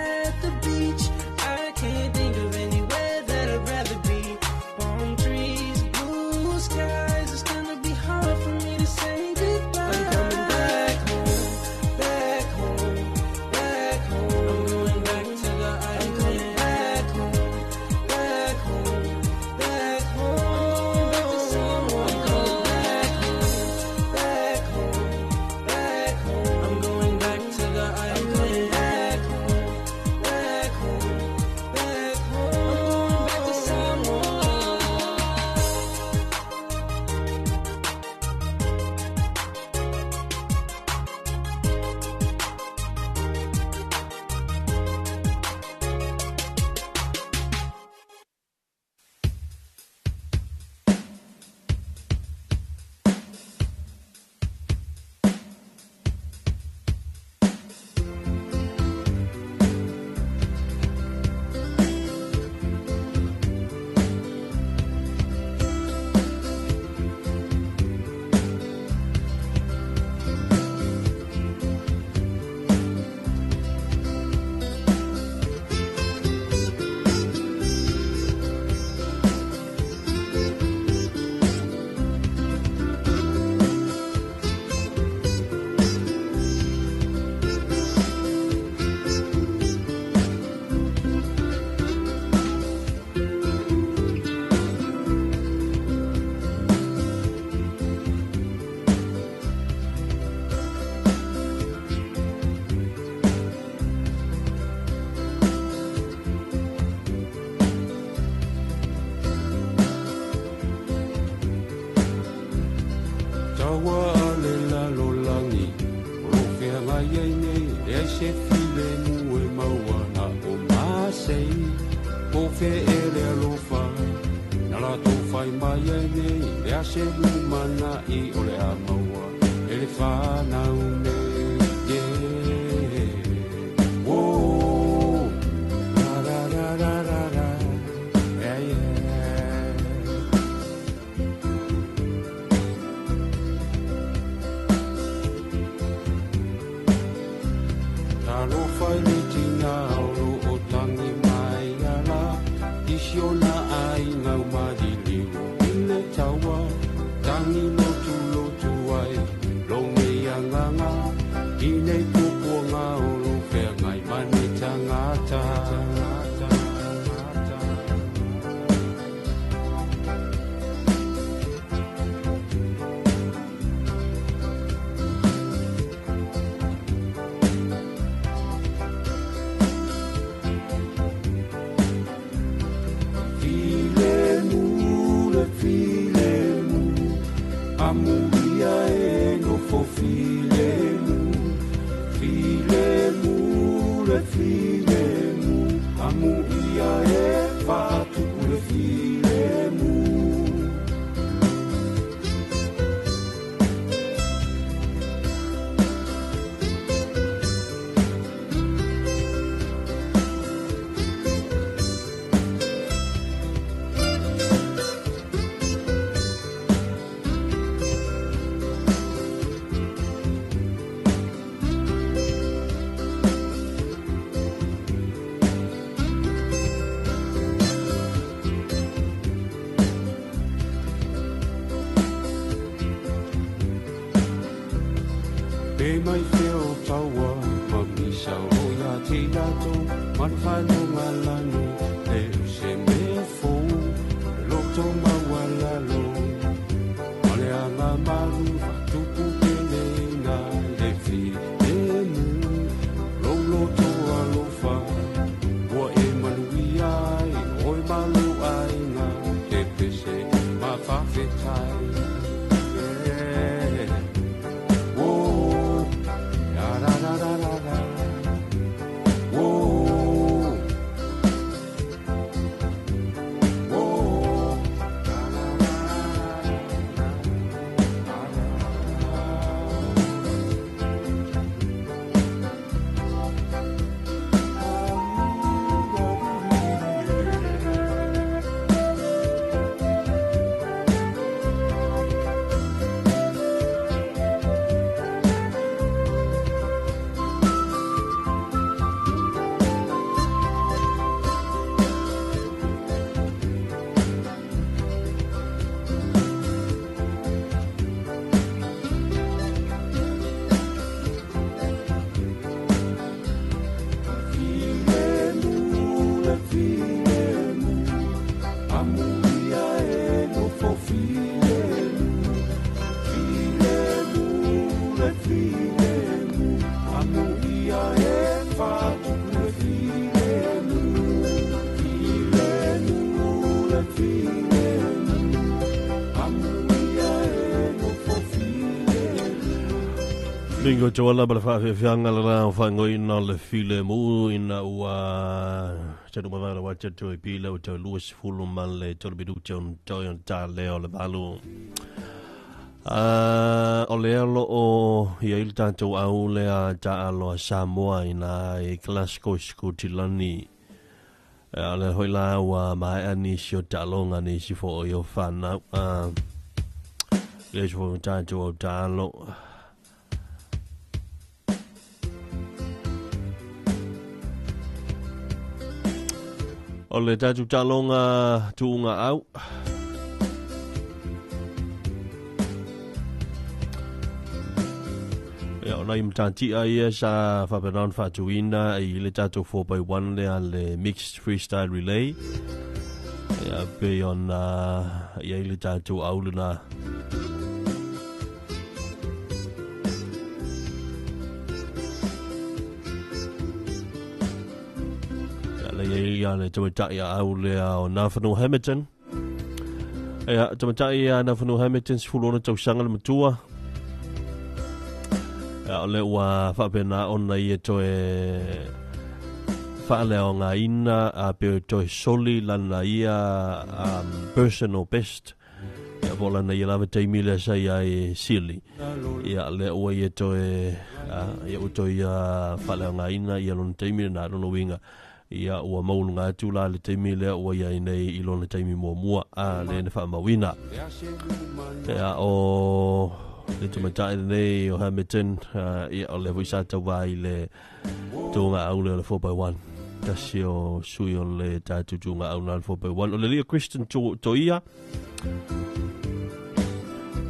at the beach. I can't think of anywhere that I'd rather be. Palm trees, blue skies. It's gonna be hard for me to say goodbye. I'm coming back home, back home, back home. I'm going back to the island. I'm coming back home, back home, back home. Back to Samoa. I'm coming back home, back home, back home. I'm going back to the island. I'm coming back home, back home, back home. Back to Samoa. Taua ale lalolagi o loo feagai ai nei leai se filemu e maua na o masei po feʻele alofa na latou fai mai ai nei lea se lumanaʻi o le a maua. e le whanau nei, yeah. Whoa, la la la la la la, yeah, yeah. Talofa i le tina o lo o tangi mai ala, i si ona aiga o maliliu i le taua, tangi lotu lotu ai, lo nei agaga, i nei pupuaga o lo feagai ma nei tagata. Filemu le filemu, amuia e nofo filemu. Filemu le filemu, amuia e faatupu le filemu. Pe mai fea o taua, ma misa o ia te lato, ma le whanonga lani, le o se mea fou, le loto maualalo. Ma le anga malu, whatupu pele na le filemu, lo loto alofa, ua e manuia ai, oi malu ai ngā, te pese ma whawhetai. Yeah. Whoa, la la la la la la. Whoa, whoa, la la la la la la. Filemu le filemu, amuia e nofo filemu. Filemu le filemu, amuia e faatupu le filemu. Filemu le filemu, amuia e nofo filemu. Lingo tauala ma le faafiafiaga lena o fagoina o le filemu ina ua tanu mavae le uati atu e pila ua tau 23 ma le 3 minute ona toe ona talea o le 8. O lea loo i ai le tatou au lea taalo a Samoa ina i Glasgow Sikotilani. O le hoi la ua maea nisi o taaloga nisi foʻi o fanau. Le isi foʻi o tatou au taalo. O le tatou taaloga tuuga au. Ia o nai matatia ia sa faapena ona faatuina i le tatou 4x1 lea le mixed freestyle relay. Ia pei ona i ai le tatou au lena. Ia le ia le tamatai a au lea o Nafanua Hamilton. Ia tamatai a Nafanua Hamilton 16 tausaga le matua. Ia o le ua faapena ona ia toe faaleaogaina a pe toe soli lana ia personal best. Ia Po lana ia lava taimi lea sa iai sili. Ia lea ua ia toe ia ua toe ia faaleaogaina ia lona taimi lena lona uiga ia ua maualuga atu la le taimi lea ua iai nei i lona taimi muamua a lea na faamauina. Ia o le tamaitai lenei o Hamilton ia o lea foi sa tauvā i le tuugaau lea o le 4x1. Tasi o sui o le tatou tuugaau na le 4x1. O le lia Christian Toia.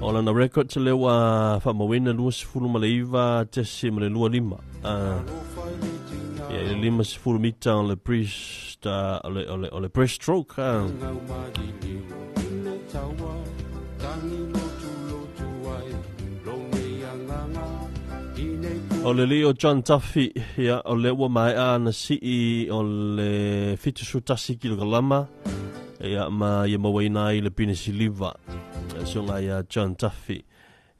O lana record lea ua faamauina 29 tesi ma le 25. Ia i le 50 mita o le breast, o le breaststroke. O le lio John Duffy, ia, o le ua maea ana sii o le 71 kilokalama, ia, ma ia mauaina ai le pine siliva. Suga ia John Duffy.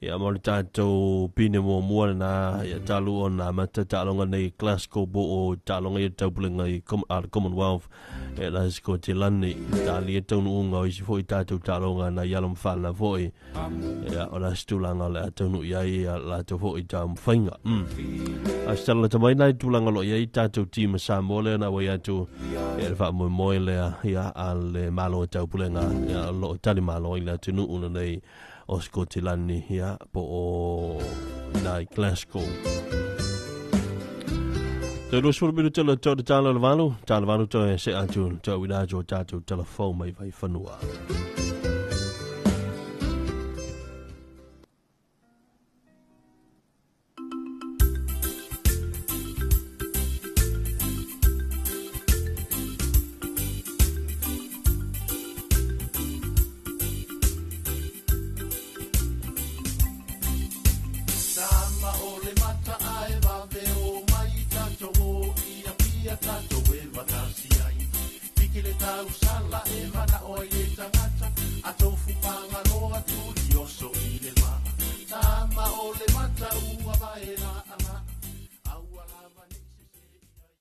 Ia, ma o le tatou pine muamua lena, ia, talu ona amata taaloga nei i Glasgow po o taaloga ia taupulega i le Commonwealth e la Sikotilani. Talia taunuuga o isi foi tatou taaloga nai alo ma fanau foi. Ia, o le a se tulaga o le a taunuu i ai ia latou foi taumafaiga. A se tala lata mai nai tulaga o lo o i ai tatou team a Samoa lea na auai atu ia le faamoemoe lea ia a le Malo o Taupulega ia o lo o tali malo ai le atunuu lenei o Sikotilani ia po o ina i Glasgow. Toe 20 minute le toe tala o le valu, tala valu toe se atu, toe uina atu o tātou telefou mai vai whanua. Tama o le mata ae vave o mai tatou o i Apia tatou e matasi ai. Piki le tausala e mana'o ai e tagata a tofu pagaloa tuli oso i le vaa. Tama o le mata ua vae la'ala'a aua lava nei sese i ai.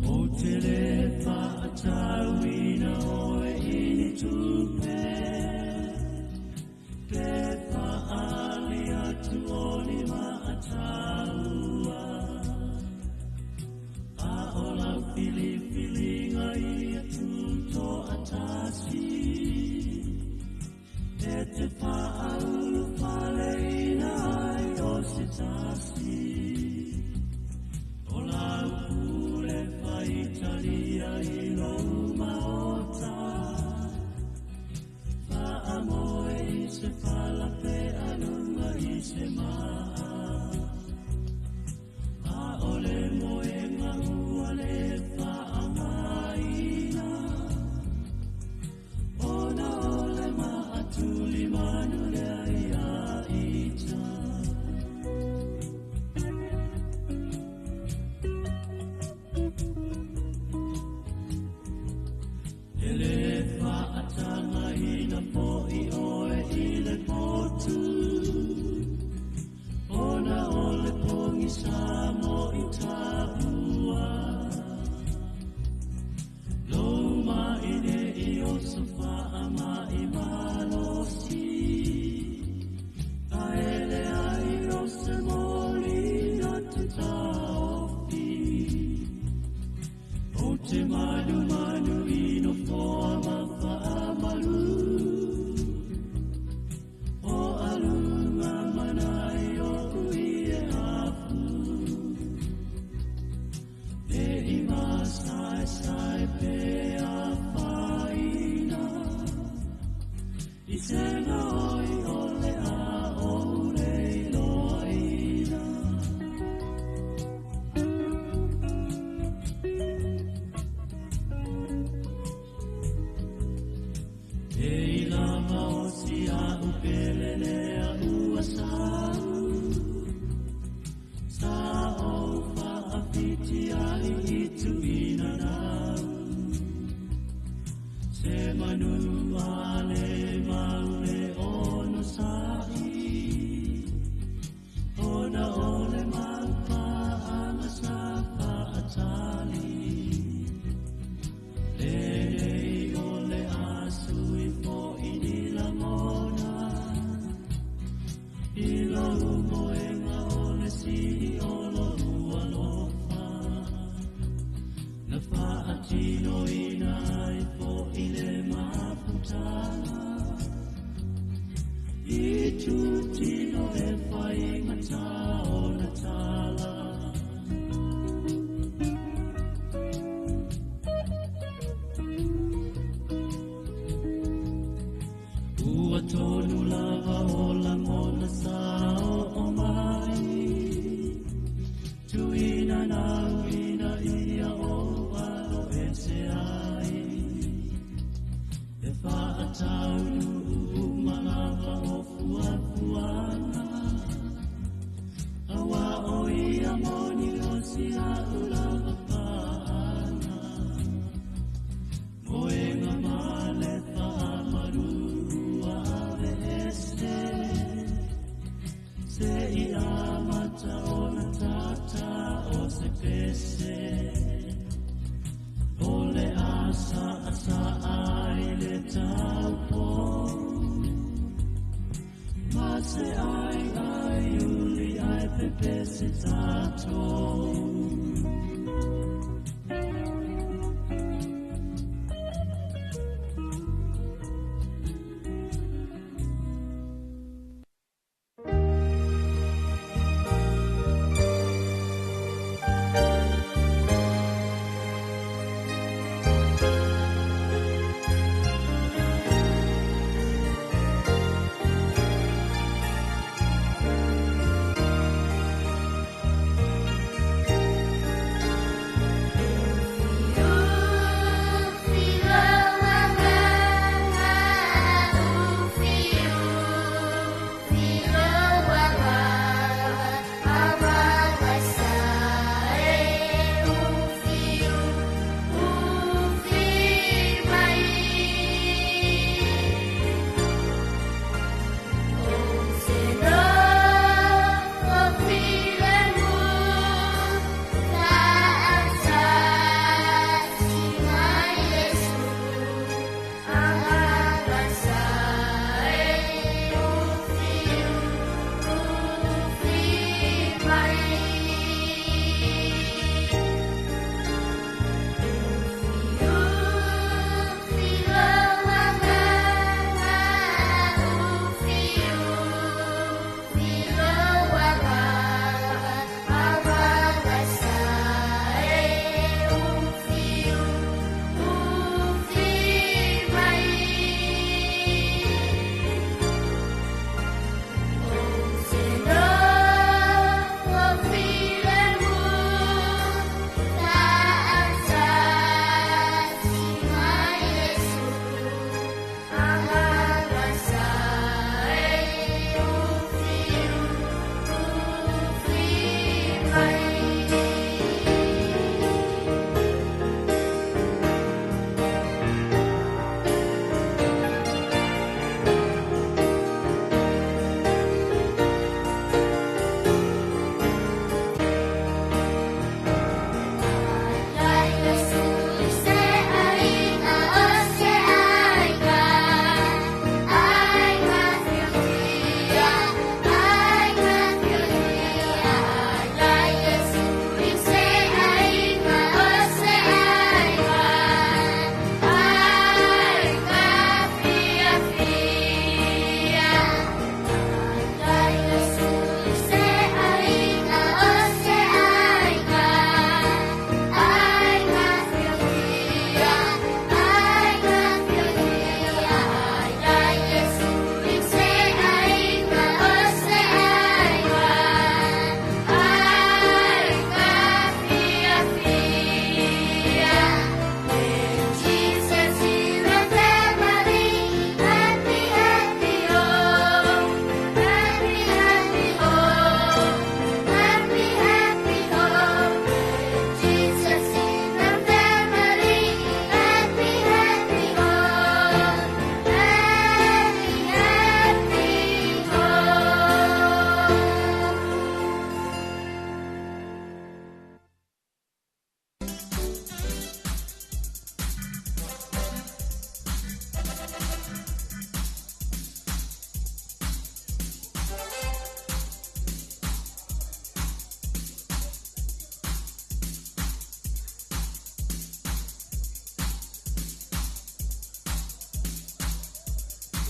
O te le whaatauina oe i ni tupe, pe whaali atu o ni maataua. A o lau filifilinga ia tuto atasi, e te whaaulu whaleina ai o se tasi. O lau pule whaitalia i lou maota, whaamoe i se whalape anunga i se maa. A o le moenga ua le whaangaina, ona o le maatuli manu lea ia ita. E le whaatanga ina po i oe i le potu, ona o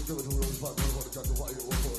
7, 2, 5, 4, 3, 2, 1.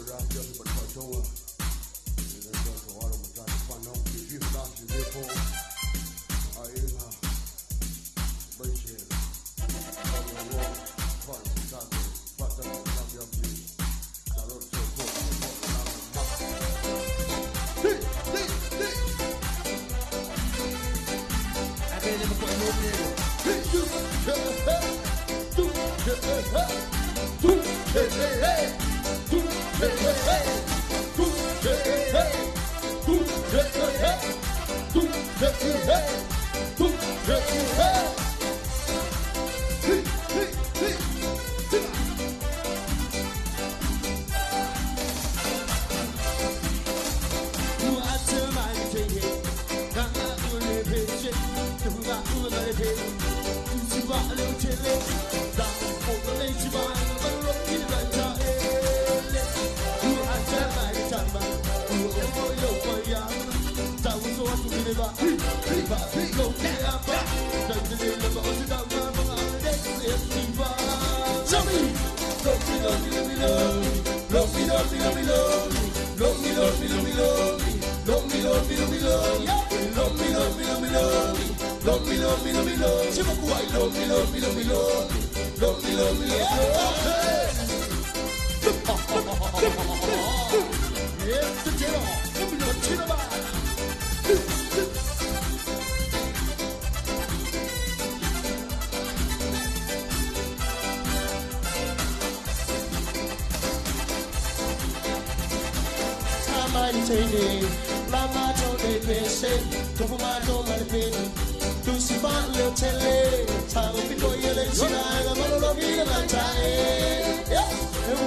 lomi lomi lomi, lomi lomi lomi lomi, lomi lomi lomi. Lama to de pese, to fuma to malpeni, tu si fa le tele, ta u pi ko yele sina ga malo lo gi la ta e. E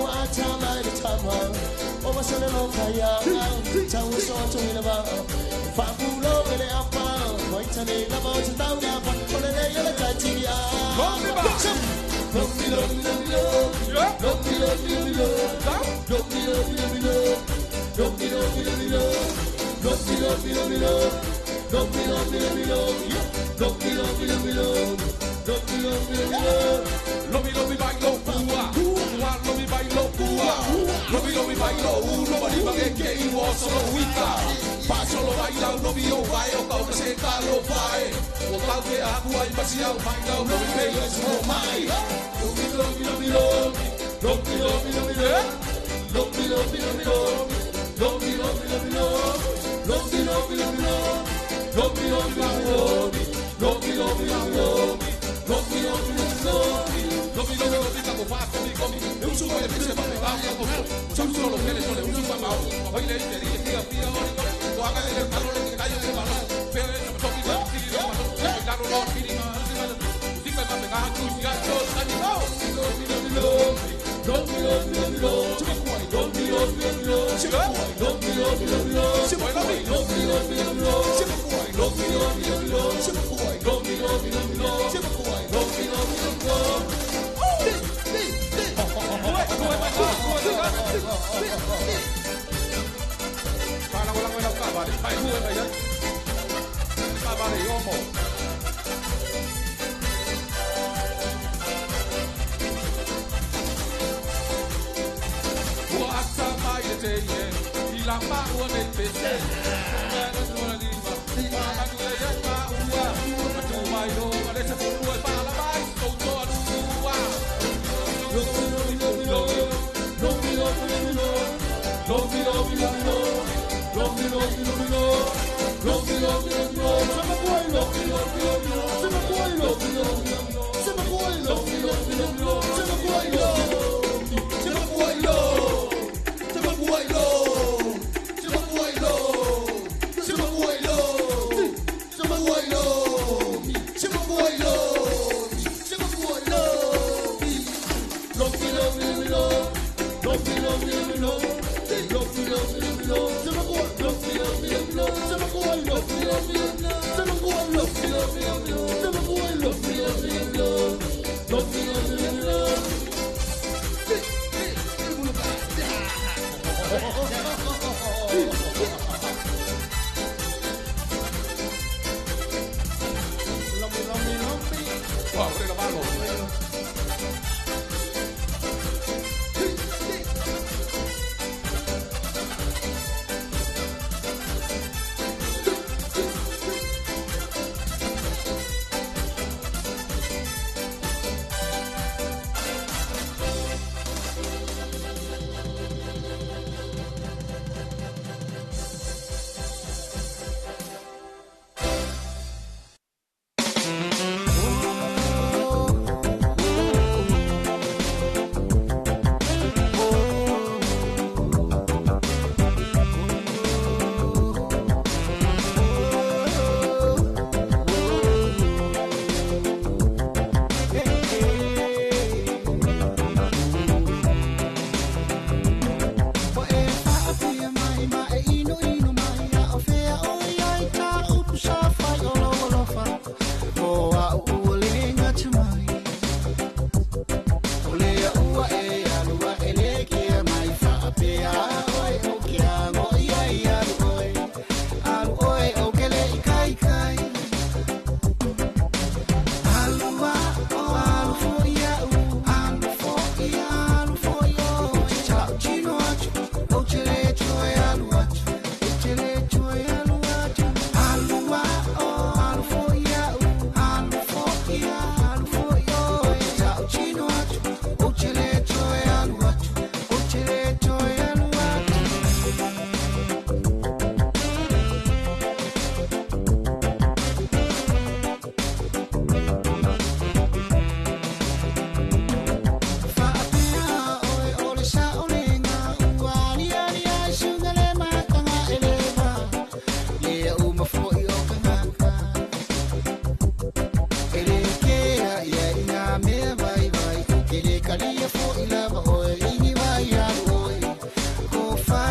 wa ta mai de ta ma, o ma sele lo ka ya, ta u so to ni la ba, fa pu lo le a pa, moi ta ne la ba ta ta ga pa, o le le yele ta ti ya. Lo mi lo mi lo mi lo, lo mi lo mi lo, lo mi lo mi lo. Lo mi lo mi lo mi lo, lo mi lo mi lo mi lo, lo mi lo mi lo mi lo, lo mi lo mi lo mi lo, lo mi lo mi lo mi lo, lo mi lo mi bailo pua, pua lo mi bailo pua, lo mi bailo uno mariba que que iwo solo wika, pa solo baila no mi o vai o kau se ka lo vai, o kau ke agua i pasia baila no mi bailo es mo mai, lo mi lo mi lo mi lo, lo mi lo mi lo mi lo, lo mi lo mi lo mi lo. Lo mi lo mi lo mi lo, lo mi lo mi lo mi lo, lo mi lo mi lo mi lo, lo mi lo mi lo mi, lo mi lo mi lo mi, lo mi lo mi lo mi kako fa komi komi, eu subo de pese pa pegar ya komi, sou solo que le sole un pa pa, hoy le dije dije pia ori ori, o haga el carro le callo de balón, pero no me toque ni lo claro no piri ma si me va a pegar tu si gato sani no, lo mi lo mi lo, lo mi lo mi lo mi lo, lo mi lo mi lo mi lo, lo mi lo mi lo mi lo, lo mi lo mi lo mi lo, lo mi lo mi lo mi lo, lo mi lo mi lo mi lo, lo mi lo mi lo mi lo.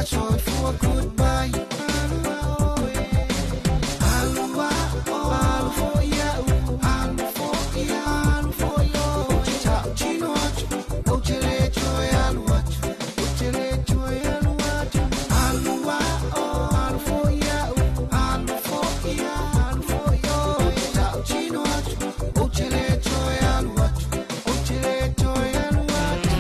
Soifua goodbye. Alua, oh, alu foi au, alu foi, alu foi oi. Ou te tautino atu, ou te le toe alu atu, ou te le toe alu atu. Alua, oh, alu foi au, alu foi, alu foi oi. Ou te tautino atu, ou te le toe alu atu, ou te le toe alu atu.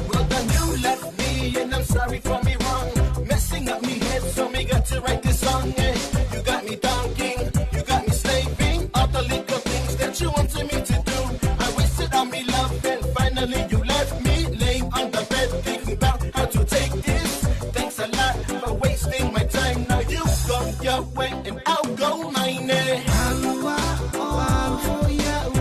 Well, then you left me, and I'm sorry for me wrong. Messing up me head, so me got to write this song. Eh? You got me donking, you got me slaving. All the little things that you wanted me to do. I wasted all me love, and finally you left me laying on the bed, thinking about how to take this. Thanks a lot for wasting my time. Now you go your way, and I'll go mine. Eh? Alua, oh, alu foi au,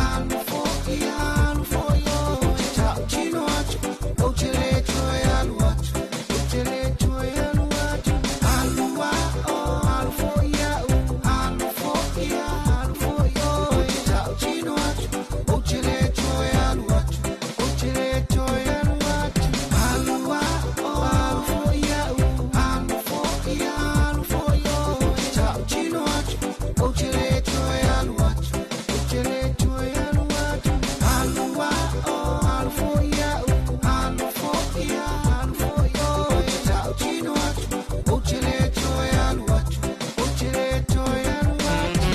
alu foi, alu foi oi. Ou te tautino atu, ou te le toe alu atu, ou te le toe alu atu. Alua, oh, alu foi au, alu foi, alu foi oi. Ou te tautino atu, ou te le toe alu atu, ou te le toe alu atu. Alua, oh, alu foi au, alu foi, alu foi oi. Ou te tautino atu, ou te le toe alu atu, ou te le toe alu atu. Alua, oh, alu foi au, alu foi, alu foi oi. Ou te tautino atu, ou te le toe alu atu, ou te le toe alu atu.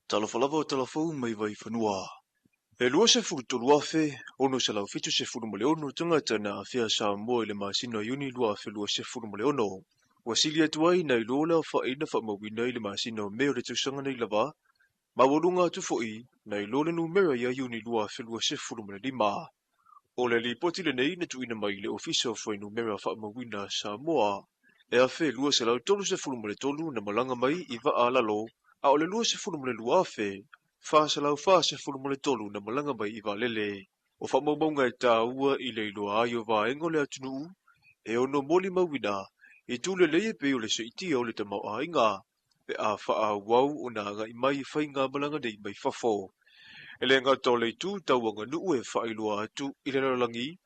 Talofa lava o talafou mai Vaifanua. E 23,676 tagata na aafia Samoa i le masina o Iuni 2026. Ua sili atu ai nai lo le aofaʻi na faamauina i le masina o Me o le tausaga nei lava, ma ua luga atu foʻi nai lo le numera ia Iuni 2025. O le lipoti lenei na tuuina mai i le Ofisa o Fuainumera Faamauina a Samoa. E 1,233 na malaga mai i vaa a lalo, a o le 22,443 na malaga mai i vaalele. O faamaumauga e tāua i le iloa ai o vaega o le atunuu e ono molimauina i tulelei e pei o le seʻitia o le tamaoaiga pe a faaauau ona agaʻi mai i faigamalaga nei mai fafo. E le gata o le itu tauaganuu e faailoa atu i le lalolagi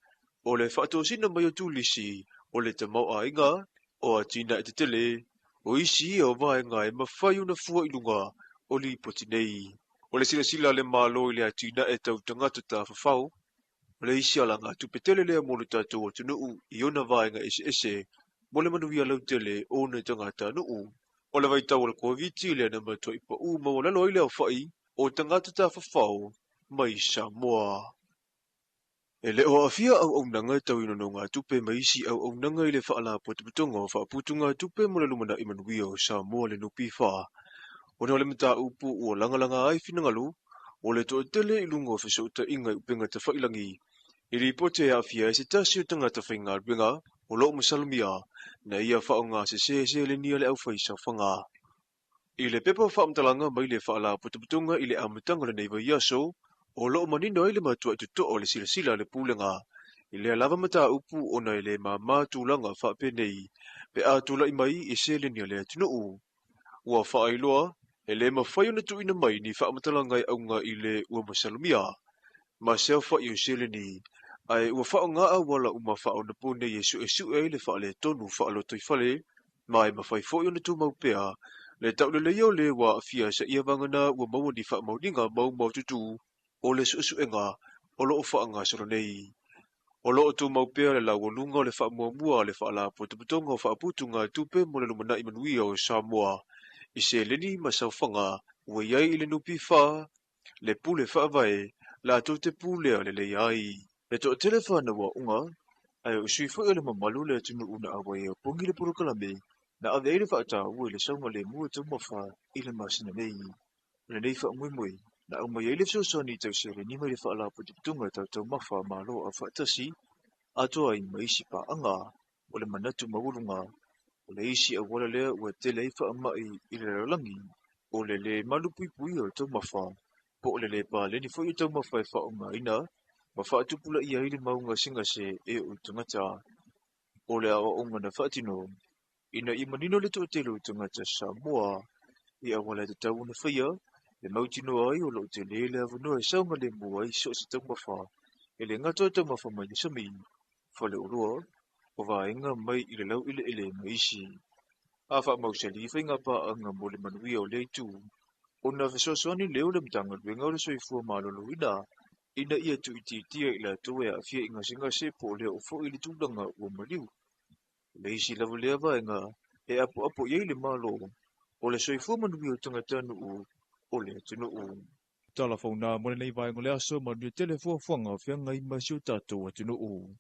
o le faatosina mai o tulisi o le tamaoaiga o atinae tetele o isi ia o vaega e mafai ona fua i luga o lipoti nei. O le silasila a le Malo i le atinae tau tagata tafafao, o le isi alagatupe tele lea mo le tatou atunuu i ona vaega eseese mo le manuia lautele o ona tagatanuu. O le vaitau o le Koviti lea na matuai paʻu maualalo ai le aofaʻi o tagata tafafao mai Samoa. E le o aafia auaunaga tau i nonogatupe ma isi auaunaga i le faalapotopotoga o faaputugatupe mo le lumanai manuia o Samoa le NPF. Ona o le mataupu ua lagalaga ai finagalo o le toatele i luga o fesootaiga i upega tafailagi i lipoti e aafia ai se tasi o tagata faigaluega o loo masalomia na ia faaaogasesē seleni a le aufaisaofaga. I le pepa faamatalaga mai le faalapotopotoga i le amataga o lenei vaiaso, o loo manino ai le matuai totoa o le silasila a le pulega i lea lava mataupu ona e le māmā tulaga faapenei pe a tulaʻi mai i seleni a le atunuu. Ua faailoa e le mafai ona tuuina mai ni faamatalaga e auga i le ua masalomia. Ma se aofa'i o seleni, ae ua faaaoga auala uma faaonaponei e su'esu'e ai le faaletonu faalotoifale, ma e mafai foi ona tumau pea le tauleleia o lē ua aafia seia vagana ua maua ni faamaoniga maumaututu o le su'esu'ega o lo'o faagasolo nei. O lo'o tumau pea le laualuga o le faamuamua a le Faalapotopotoga o Faaputugatupe mo le Lumanai Manuia o Samoa i seleni ma saofaga ua i ai i le NPF le pule faavae latou te pulea lelei ai. E toatele fanau aoga, ae o sui foi o le mamalu o le atunuu na auai e opogi le polokalame na ave ai le faataua i le saogalemu o taumafa i le masina nei. O lenei faamoemoe na aumai ai le fesoasoani tau seleni mai le Faalapotopotoga tau Taumafa a Malo Aufaatasi atoa ai ma isi paaga. O le manatu maualuga o le isi auala lea ua tele ai faamai i le lalolagi, o le lē malupuipuia o taumafa, po o le lē paleni foi o taumafa e faaaogaina ma faatupulaia ai le mau gasegase e oo i tagata. O le aoaoga na faatino ina ia manino le toatele o tagata Samoa i auala e tatau ona faia e mautinoa ai o loo tele le avanoa e saogalemu ai so o se taumafa, e le gata o taumafa mai le sami, faleoloa, o vaega mai i le laueleele ma isi. A faamausali faiga paaga mo le manuia o lea itu, ona fesoasoani lea o le Matagaluega o le Soifua Maloloina ina ia tuuitiitia i latou e aafia i gasegase po o le oo foi i le tulaga ua maliu. O le isi lava lea vaega e apoapo i ai le Malo, o le soifua manuia o tagatanuu o le atunuu. Tala fauna mo lenei vaega o le aso, manuia tele fuafuaga o feagai ma si o tatou atunuu.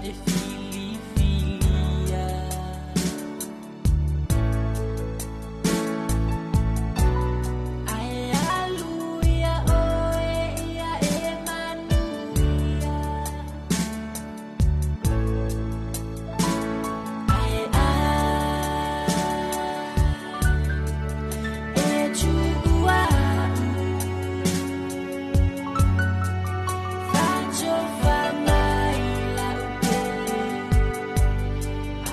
e filifilia. Ae alu ia oe ia e manuia. Ae a e tuua Fachofa mai lau pele,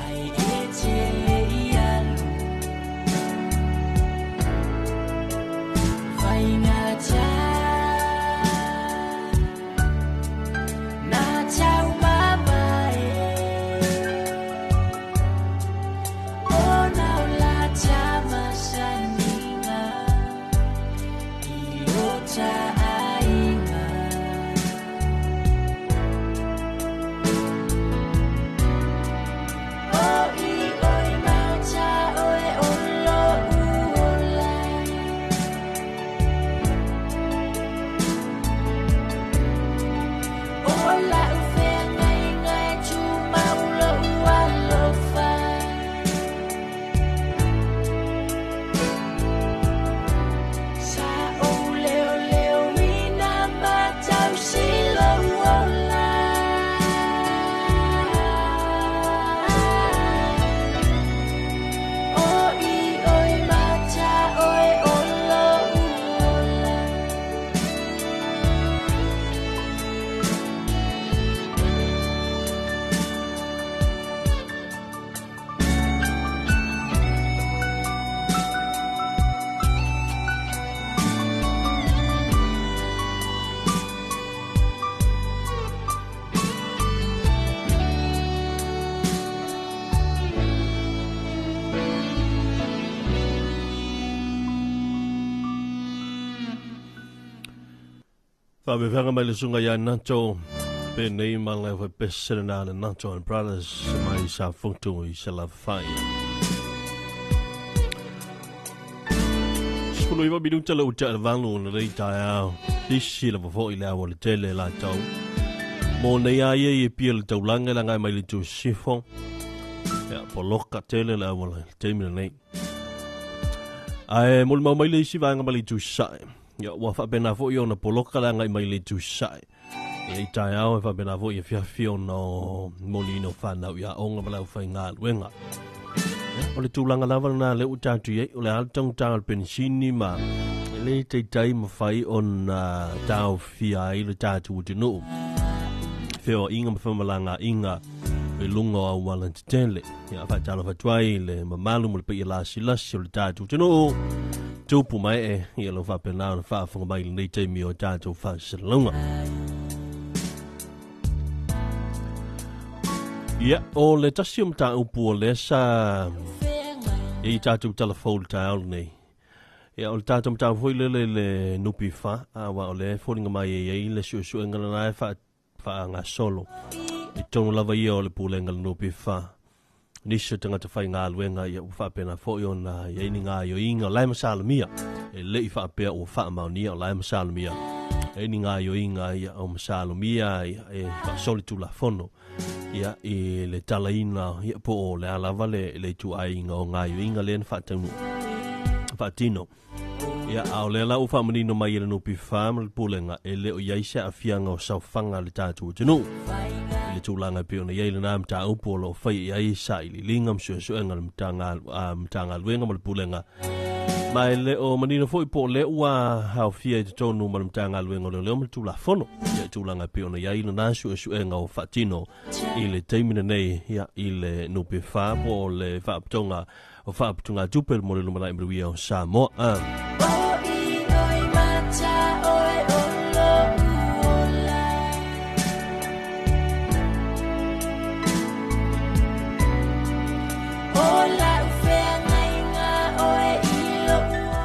ai e te le ialu. Faingata na tau mama e, o nau la tamasaninga, i o ta aiga. O i oi mauta oe o lo uola. O la u whengai ngai tu maulo ualofa. Sa o leo leo ina matau silo uola. O i oi mata oe o lo uola. Faafefeaga mai le suga iā Nato penei ma le faipese lenā le Nato and Brothers mai sa fotu i Salafai. 19 minuta le uta le valu na lei taeao. Lisi lava foʻi le aua le tele latou. Mo nei a ia i e pia le taulaga le agai mai le itu sifo. Ia poloka tele le aua le taimi lenei. Ae molimau mai le isi vaega ma le itu sae. Ia ua faapena foʻi ona poloka le agai mai le itu sae. Ia i taeao e faapena foʻi e fiafia ona o moliina o fanau ia aoga ma le aufaigaluega. Ia, o le tulaga lava lenā lea ua tatou i ai, o le a le taugataga o le penisini ma e lē taitai mafai ona taofia ai le tatou atunuu. Feoaʻiga ma femalagaaiga i luga o auala tetele. Ia, faatalofa atu ai le mamalu ma le paia lasilasi o le tatou atunuu. Tupu mai e, ia lau faapena ona faafofoga mai i lenei taimi o tatou faasalalauga. Ia, o le tasi o mataupu o lea sa i tatou talafou le taeao lenei. Ia, o le tatou mataupu foi lele i le NPF, aua o lea e foliga mai e i ai le suesuega lena e faagasolo. I totonu lava ia o le pulega o le NPF. Nisi o tagata faigaluega ia ua faapena foi ona i ai ni gaoioiga o la e masalomia. E le i faapea ua faamaonia o la e masalomia. E ai ni gaoioiga ia o masalomia ia e faasoli tulafono ia i le talaina ia po o le a lava le le ituaiga o gaoioiga lea na faataunuu faatino. Ia, a o lea la ua faamanino mai e le NPF ma le Pulega, e le o i ai se aafiaga o saofaga a le tatou atunuu i le tulaga e pei ona i ai lenā mataupu o lo o fai i ai sailiiliga ma suesuega a le Matagaluega ma le Pulega. Ma e le o manino foi po o lea ua haofia i totonu ma le Matagaluega o Leoleo ma le Tulafono ia i tulaga e pei ona i ai lenā suesuega o faatino i le taimi lenei ia, i le NPF po o le Faalapotopotoga o Faaputugatupe mo le Lumanai Manuia o Samoa.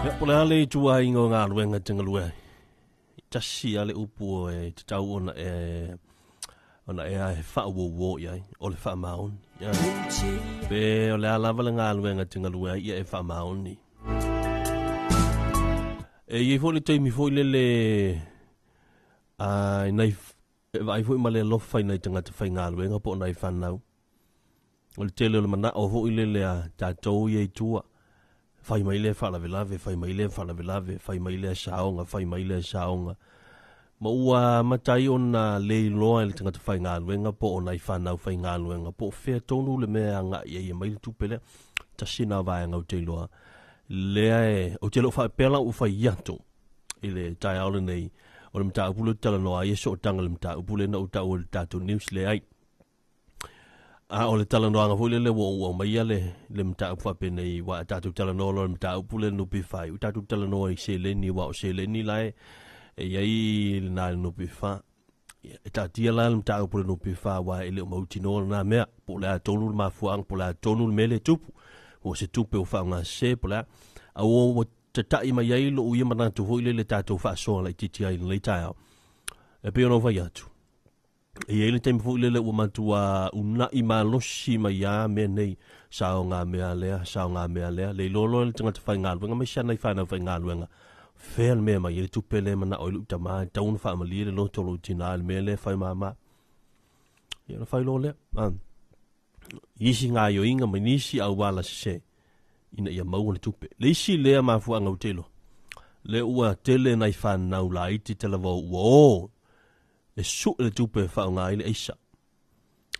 Ia, po o le a le ituaiga o galuega e te galue ai? Tasi lava le upu e tatau ona e ona e ae faauouo i ai, o le faamaoni. Ia. Pe o le a lava le galuega e te galue ai, ia e faamaoni. E i ai foi le taimi foi lele a i nai E vaai foi ma le alofa i nai tagata faigaluega po o nai fanau. O le tele o le manao foi lele a tatou ia i tua, fai mai lea faalavelave, fai mai lea faalavelave, fai mai lea saoga, fai mai lea saoga. Ma ua amata ai ona le iloa e le tagata faigaluega po o nai fanau faigaluega po o fea tonu le mea e agai ai e aumai le tupe lea. Tasi lena vaega ou te iloa lea e, ou te le o faapea la ua fai atu i le taeao lenei o le mataupu lea ou te talanoa ai e sootaga i le mataupu lea na ou taua i le tatou news leai. A o le talanoaga foi lele ua ou aumaia le, le mataupu faapenei, ua tatou talanoa loa i le mataupu lea NPF, ua tatou talanoa i seleni, aua o seleni la e, e i ai lena i le NPF. E taatia la le mataupu i le NPF, aua e le o mautinoa lena mea, po o le a tonu le mafuaaga, po o le a tonu le mea lea e tupu, po o se tupe ua faaaogasese, po o le a. A ua tatai mai ai lou ia manatu foi lele tatou faasoa laitiiti ai i lenei taeao. E pei ona ou fai atu, E i ai le taimi foi lele ua matua una'i malosi mai lava mea nei, saogamea lea, saogamea lea, le iloa loa e le tagata faigaluega aemaise lava nai fanau faigaluega, fea le mea e aumai ai le tupe lea e manao ai lou tama, e tatau ona faamalie le loto o lou tina i le mea lea e fai mama. Ia ona fai loa lea. Ah. Isi gaoioiga ma nisi auala sese ina ia maua le tupe. Le isi lea mafuaaga ou te iloa, lea ua tele nai fanau laiti talavou ua o e suʻe le tupe e faaaoga ai le aisa.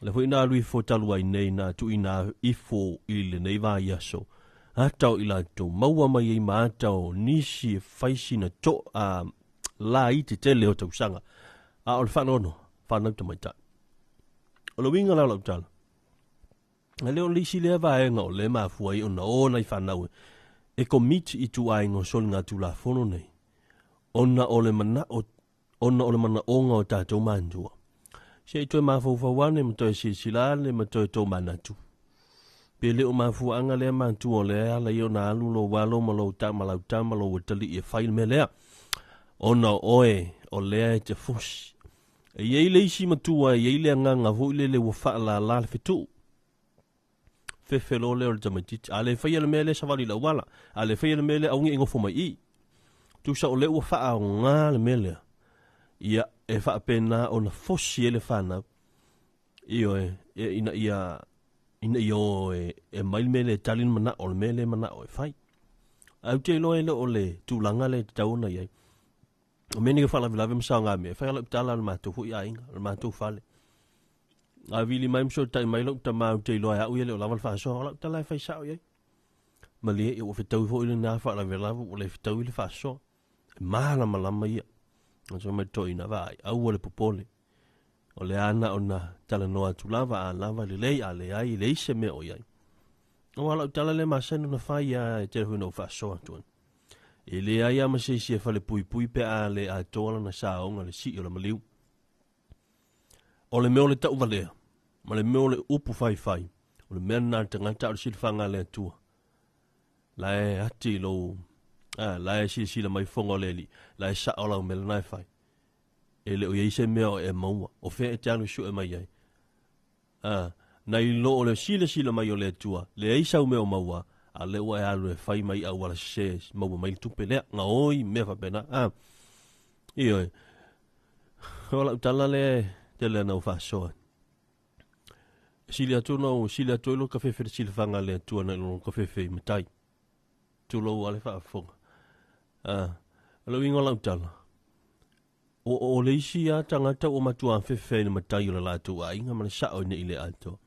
O lea foi na alu ifo talu ai nei na tuuina ifo i lenei vaiaso ata o i latou maua mai ai ma ata o nisi e fai sina toʻa laiti tele o tausaga, a o le faanoanoa, fanau tamaitai. O le uiga la o lau tala, e le o le isi lea vaega o lea e mafua ai ona o nai fanau e komiti i ituaiga o soligatulafono nei, ona o le manaʻo ona o le manaoga o tatou matua. Se i toe mafaufau ane ma toe silasila ane ma toe tomanatu. Pe le o mafuaaga lea matua o lea e ala ai ona alu lou alo ma lou tama lau tama lou atalii e fai le mea lea. Ona o oe o lea e te fosi. E i ai le isi matua e i ai le agaga foi lele ua faalala le fetuu. Fefe loa lea o le tamaitiiti. A le faia le mea lea, savali i le auala. A le faia le mea lea, aua ne i nofo mai i i. Tusa o lea ua faaaoga le mea lea, ia, e faapena ona fosi ai le fanau. Ioe, e, ina ia, ina ia o e, e mai le mea lea e tali le manao, le mea lea e manao e fai. Ae ou te iloa e le o le tulaga lea e tatau ona i ai. O mea nei o faalavelave ma saogamea, e fai lava lau tala o le matou foi aiga, o le matou fale. A vili mai ma sotai mai lou tama ou te iloa e au ia le o lava le faasoa, o lau tala e fai sao i ai. Malie, ia ua fetaui foi lena faalavelave, ua le fetaui le faasoa. E malamalama ia. O se mai toeaina vaai, aua le popole. O le ana ona talanoa atu lava, a lava lelei, a leai, e leai se mea o i ai. Aua lau tala lea masani ona fai lava e tele foi ina ou faasoa atu ai. E leai lava ma se isi e falepuipui pe a le atoa lana saoga le sii o le maliu. O le mea o le tauvalea, ma le mea o le upu faifai, o le mea lena a le tagata a o le silafaga a le Atua. La e ati i lou, a, la e silasila mai fofoga o le Alii, la e sao lau mea lena e fai. E le o i ai se mea o e maua, o fea e te alu e sue mai ai. A, nai lo o le silasila mai o le Atua, leai sau mea o maua, a lea ua e alu e fai mai auala sese, maua mai le tupe lea, gaoi, mea faapena. A, ioe, o lau tala lea e tele ana ou faasoa. E sili atu ona ou sili atu ai lou kafefe i le silafaga a le Atua nai lo lou kafefe i matai. Tulou a le faafofoga. A, o le uiga o lau tala, O, o le isi lava tagata ua matua fefe i le matai o le latou aiga ma le sao ina i le atoa.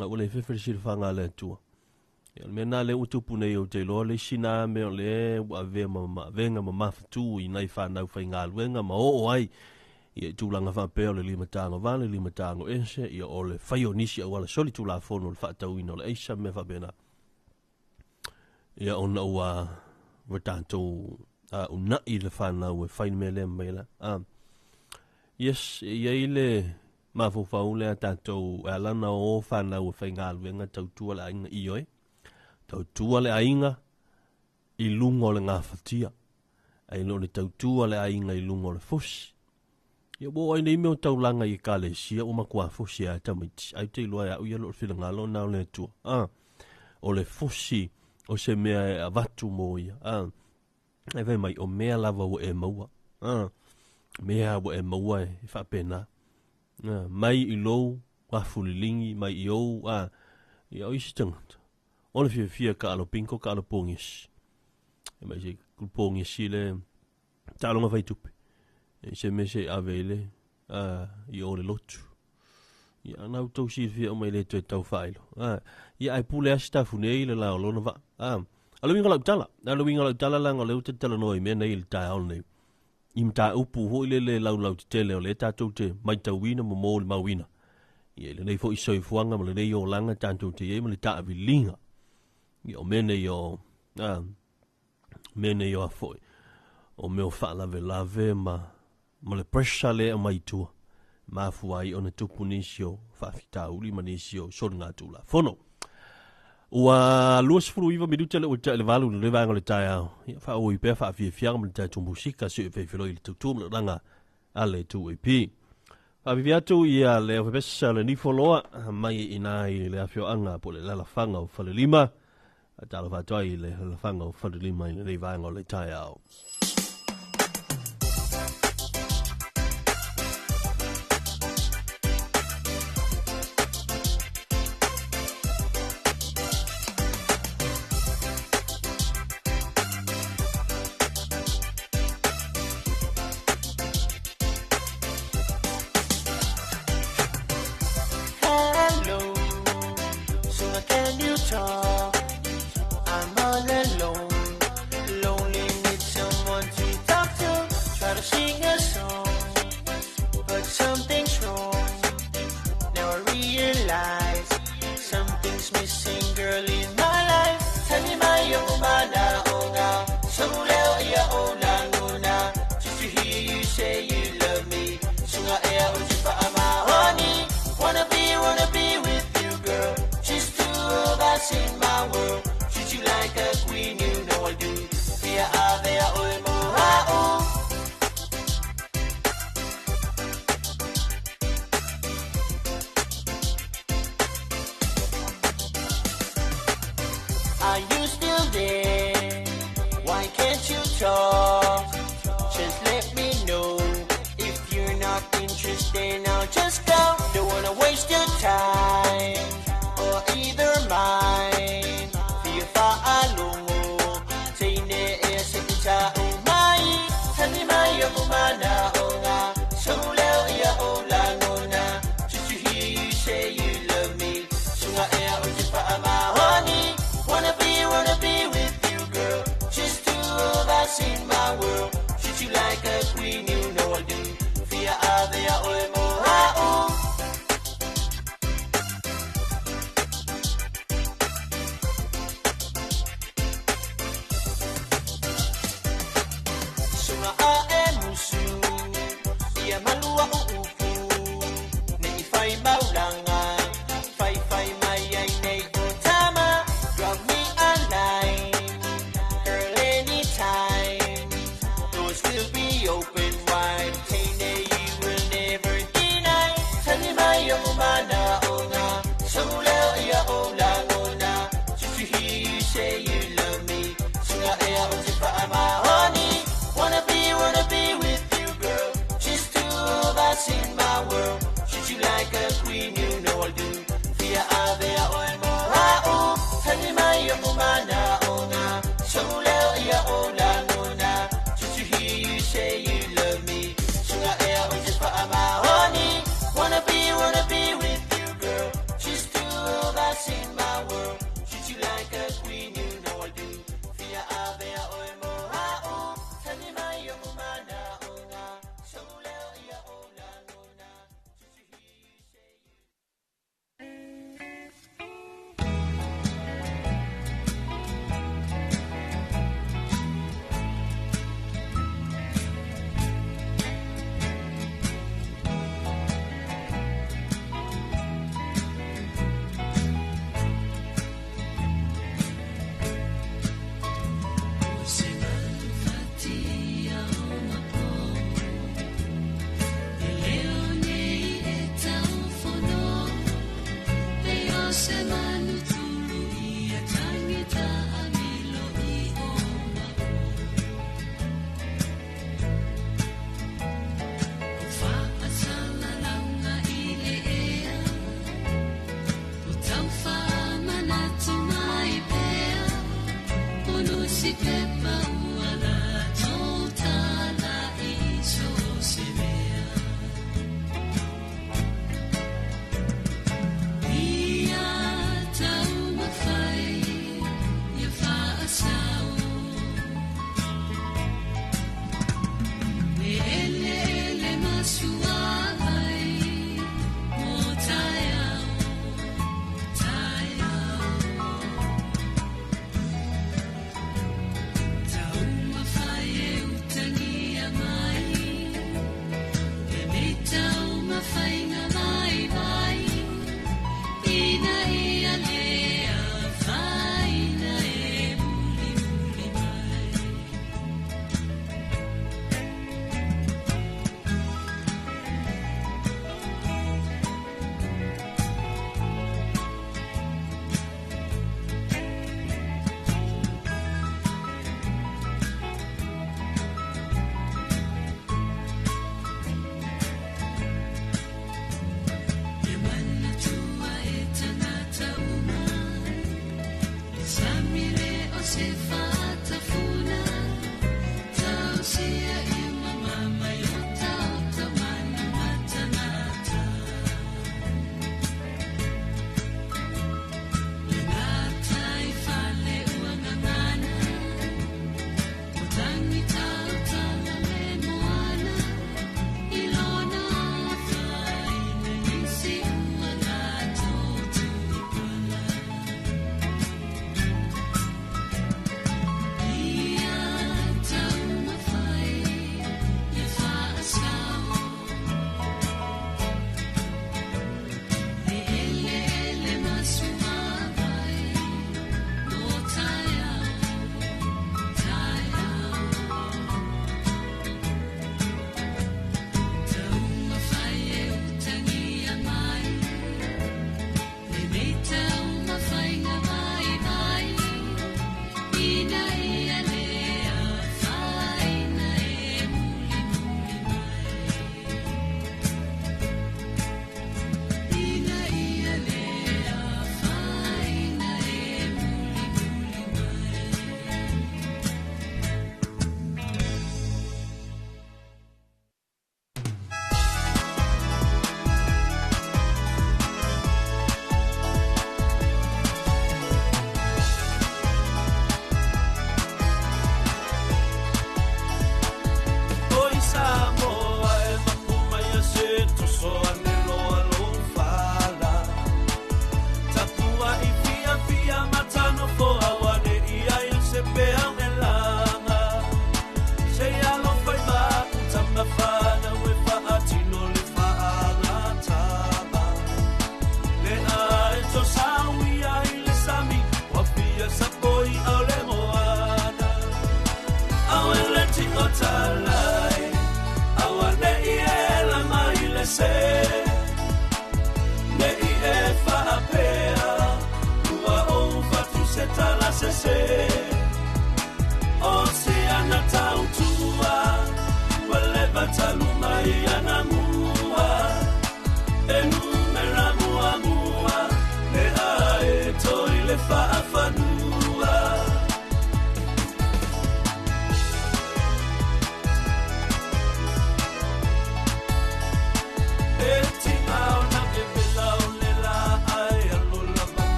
A ua le fefe le silafaga a le Atua. Ia, o le mea lena lea ua tupu nei ou te iloa le isi na mea o lea ua avea ma, ma avega ma mafatu i nai fanau faigaluega ma oo ai ia i tulaga faapea o le limatagovale, limatagoese, ia o le fai o nisi auala solitulafono o le faatauina o le aisa ma mea faapena. Ia ona ua ua tatou una'i le fanau e fai le mea lea ma mea la. Yes, e i ai le mafaufau lea tatou e ala ona o fanau e faigaluega tautua le aiga, ioe, tautua le aiga i luga o le gafatia, ae le o le tautua le aiga i luga o le fosi. Ia ua oo ai nei mea o taulaga i ekalesia ua matua fosi ai tamaiti. Ai te iloa e au ia lou finagalo na o le Atua. Ah, o le fosi o se mea e avatu mo ia. Ah, e fai mai o mea lava ua e maua. Ah, Mea ua e maua e faapena. Mai i lou afuliligi mai i ou ia o isi tagata. O le fiafia ka alo pinko ka alo pogisi. E mai se pogisi le taaloga faitupe. E se mea se ave i le i o le lotu. Ia na outou silafia uma i le toe tau faailo. Ia ae pule lava si tafu nei le la o lona vaa. A le uiga o lau tala. A le uiga o lau tala leaga o lea ua te talanoa i mea nei i le taeao lenei. I mataupu foi lele laulautetele o lea tatou te matauina ma molimauina. Ia i lenei foi soifuaga ma lenei olaga tatou te i ai ma le taaviliga. Ia o mea nei o mea nei o a foi. O mea o faalavelave ma le pressure lea e aumai i tua. Mafua ai ona tupu nisi o faafitauli ma nisi o soligatulafono. Ua 29 minute le ua ta'i le 8 i le vaega o le taeao. Ia faaauau pea faafiafiaga ma le tatou musika se i fefeloi i le tautua ma le olaga a le 2AP. Faafiafia atu ia le aufaipisinisi le Nifoloa mai i ina i le afioaga po o le alaalafaga o Falelima. Faatalofa atu ai i le alaalafaga o Falelima i lenei vaega o le taeao. Hello, so can you talk? I'm all alone, lonely, need someone to talk to. Try to sing a song, but something's wrong. Now I realize something's missing, girl, in my life. Tell me my umana ona, so leo ia ona nguna. Just to hear you say you love me, sunga ea ujipa ama honey. Wanna be with you, girl. Just two of us in my world. Treat you like a queen, you know I do. Fia avea oe mo ha'u. Are you still there? Why can't you talk? Just let me know if you're not interested. Now just go. Don't wanna waste your time or either mine. Fia fa'alogo, teine ea se ita o mai. Tani mai o mana onga, so leo ia o lagona. Just to hear you say you love me, sunga ea o te fa'a honey. Wanna be with you, girl. Just two of us in my world. Treat you like a queen, you know I do. Fia avea oe mo ha'u. Sunga a e musu, ia malua o upu. Nei fai maulanga, fai fai mai ai nei o tama. Drop me a line, girl, anytime. Doors will be open wide. Teine, you will never deny. Tell me mai o mana onga, so leo ia o lagona. Just to hear you say you love me, sunga ea o te fa'a ma honey. Wanna be with you, girl. Just two of us in my world. Treat you like a queen, you know I'll do. Fia avea oe mo ha'u. Tell me mai o mana onga, so leo ia o lagona. Just to hear you say you love me, sunga ea o te fa'a ma honey. Wanna be with you, girl. Just two of us in my world. Treat you like a queen, you know I'll do. Fia avea oe mo ha'u. Tell me mai o mana onga, so leo ia o lagona. Just to hear you say you. Se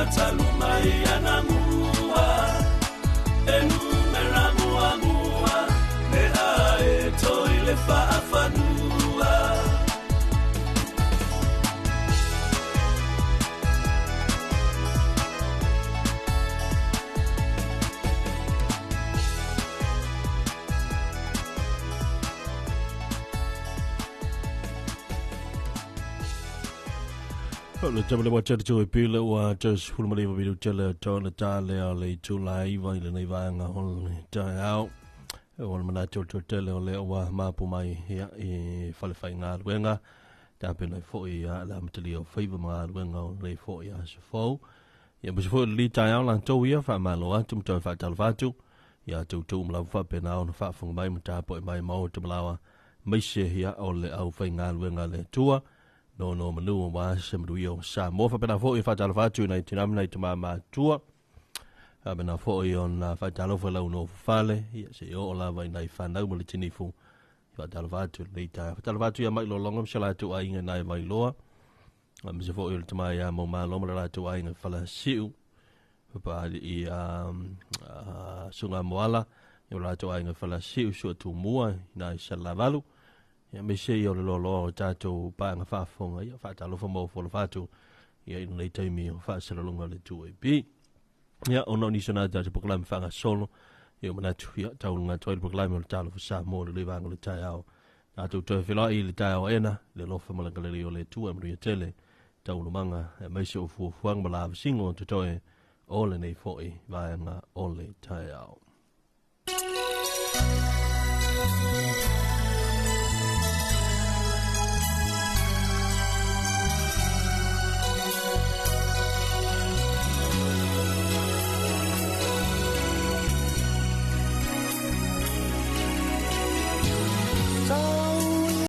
Taluma i E numera mua mua Le a e toi le faafanua. Le tama le wachara tui pila ua tos hulumaliva vidu tele tona tale o le tula iwa i le nei vaanga o le tae ao. O le manatu o le tele o le ua mapu mai ia i whalewhai ngā luenga. Tāpena i fo i a la matali o whaiva ngā luenga o le fo i a se fau. Ia musa fo i le tae ao lan tau ia wha malo atu mtoi wha talvatu. Ia tau tau mlau wha pena o na wha mai mtapo i mai mau te malawa. Maise ia o le au whai ngā luenga le tua. No no manu wa se manu o sa mo fa pena fo i fa talo fatu nei tinam nei te mama tua a pena fo i on fa talo fa lau no fale ia se o la vai nei fa nau mo le tinifu fa talo fatu le ta fa talo fatu ia mai lo longo se la tu ai ngai nai vai loa a me se fo i le tama ia mo ma lo mo la tu ai ngai fala siu fa pa i a sunga moala ia la tu ai ngai fala siu su tu mua nai sa la valu. Ia me se ia o le lolo o tātou pānga whaafonga ia whaatalofa mau fo le whātu ia i nei taimi o whaasalalunga le 2AB. Ia ona o nisa nā tātou pokalame whanga solo ia o manatu ia taulunga toi le pokalame o le talo fa mo le levanga le tai ao. Tātou toi whilai i le tai ao ena le lofa malangalele o le 2 e manuia tele taulumanga e meise o fuafuanga ma la vasingo o te toe o le nei foi vaenga o le tai ao.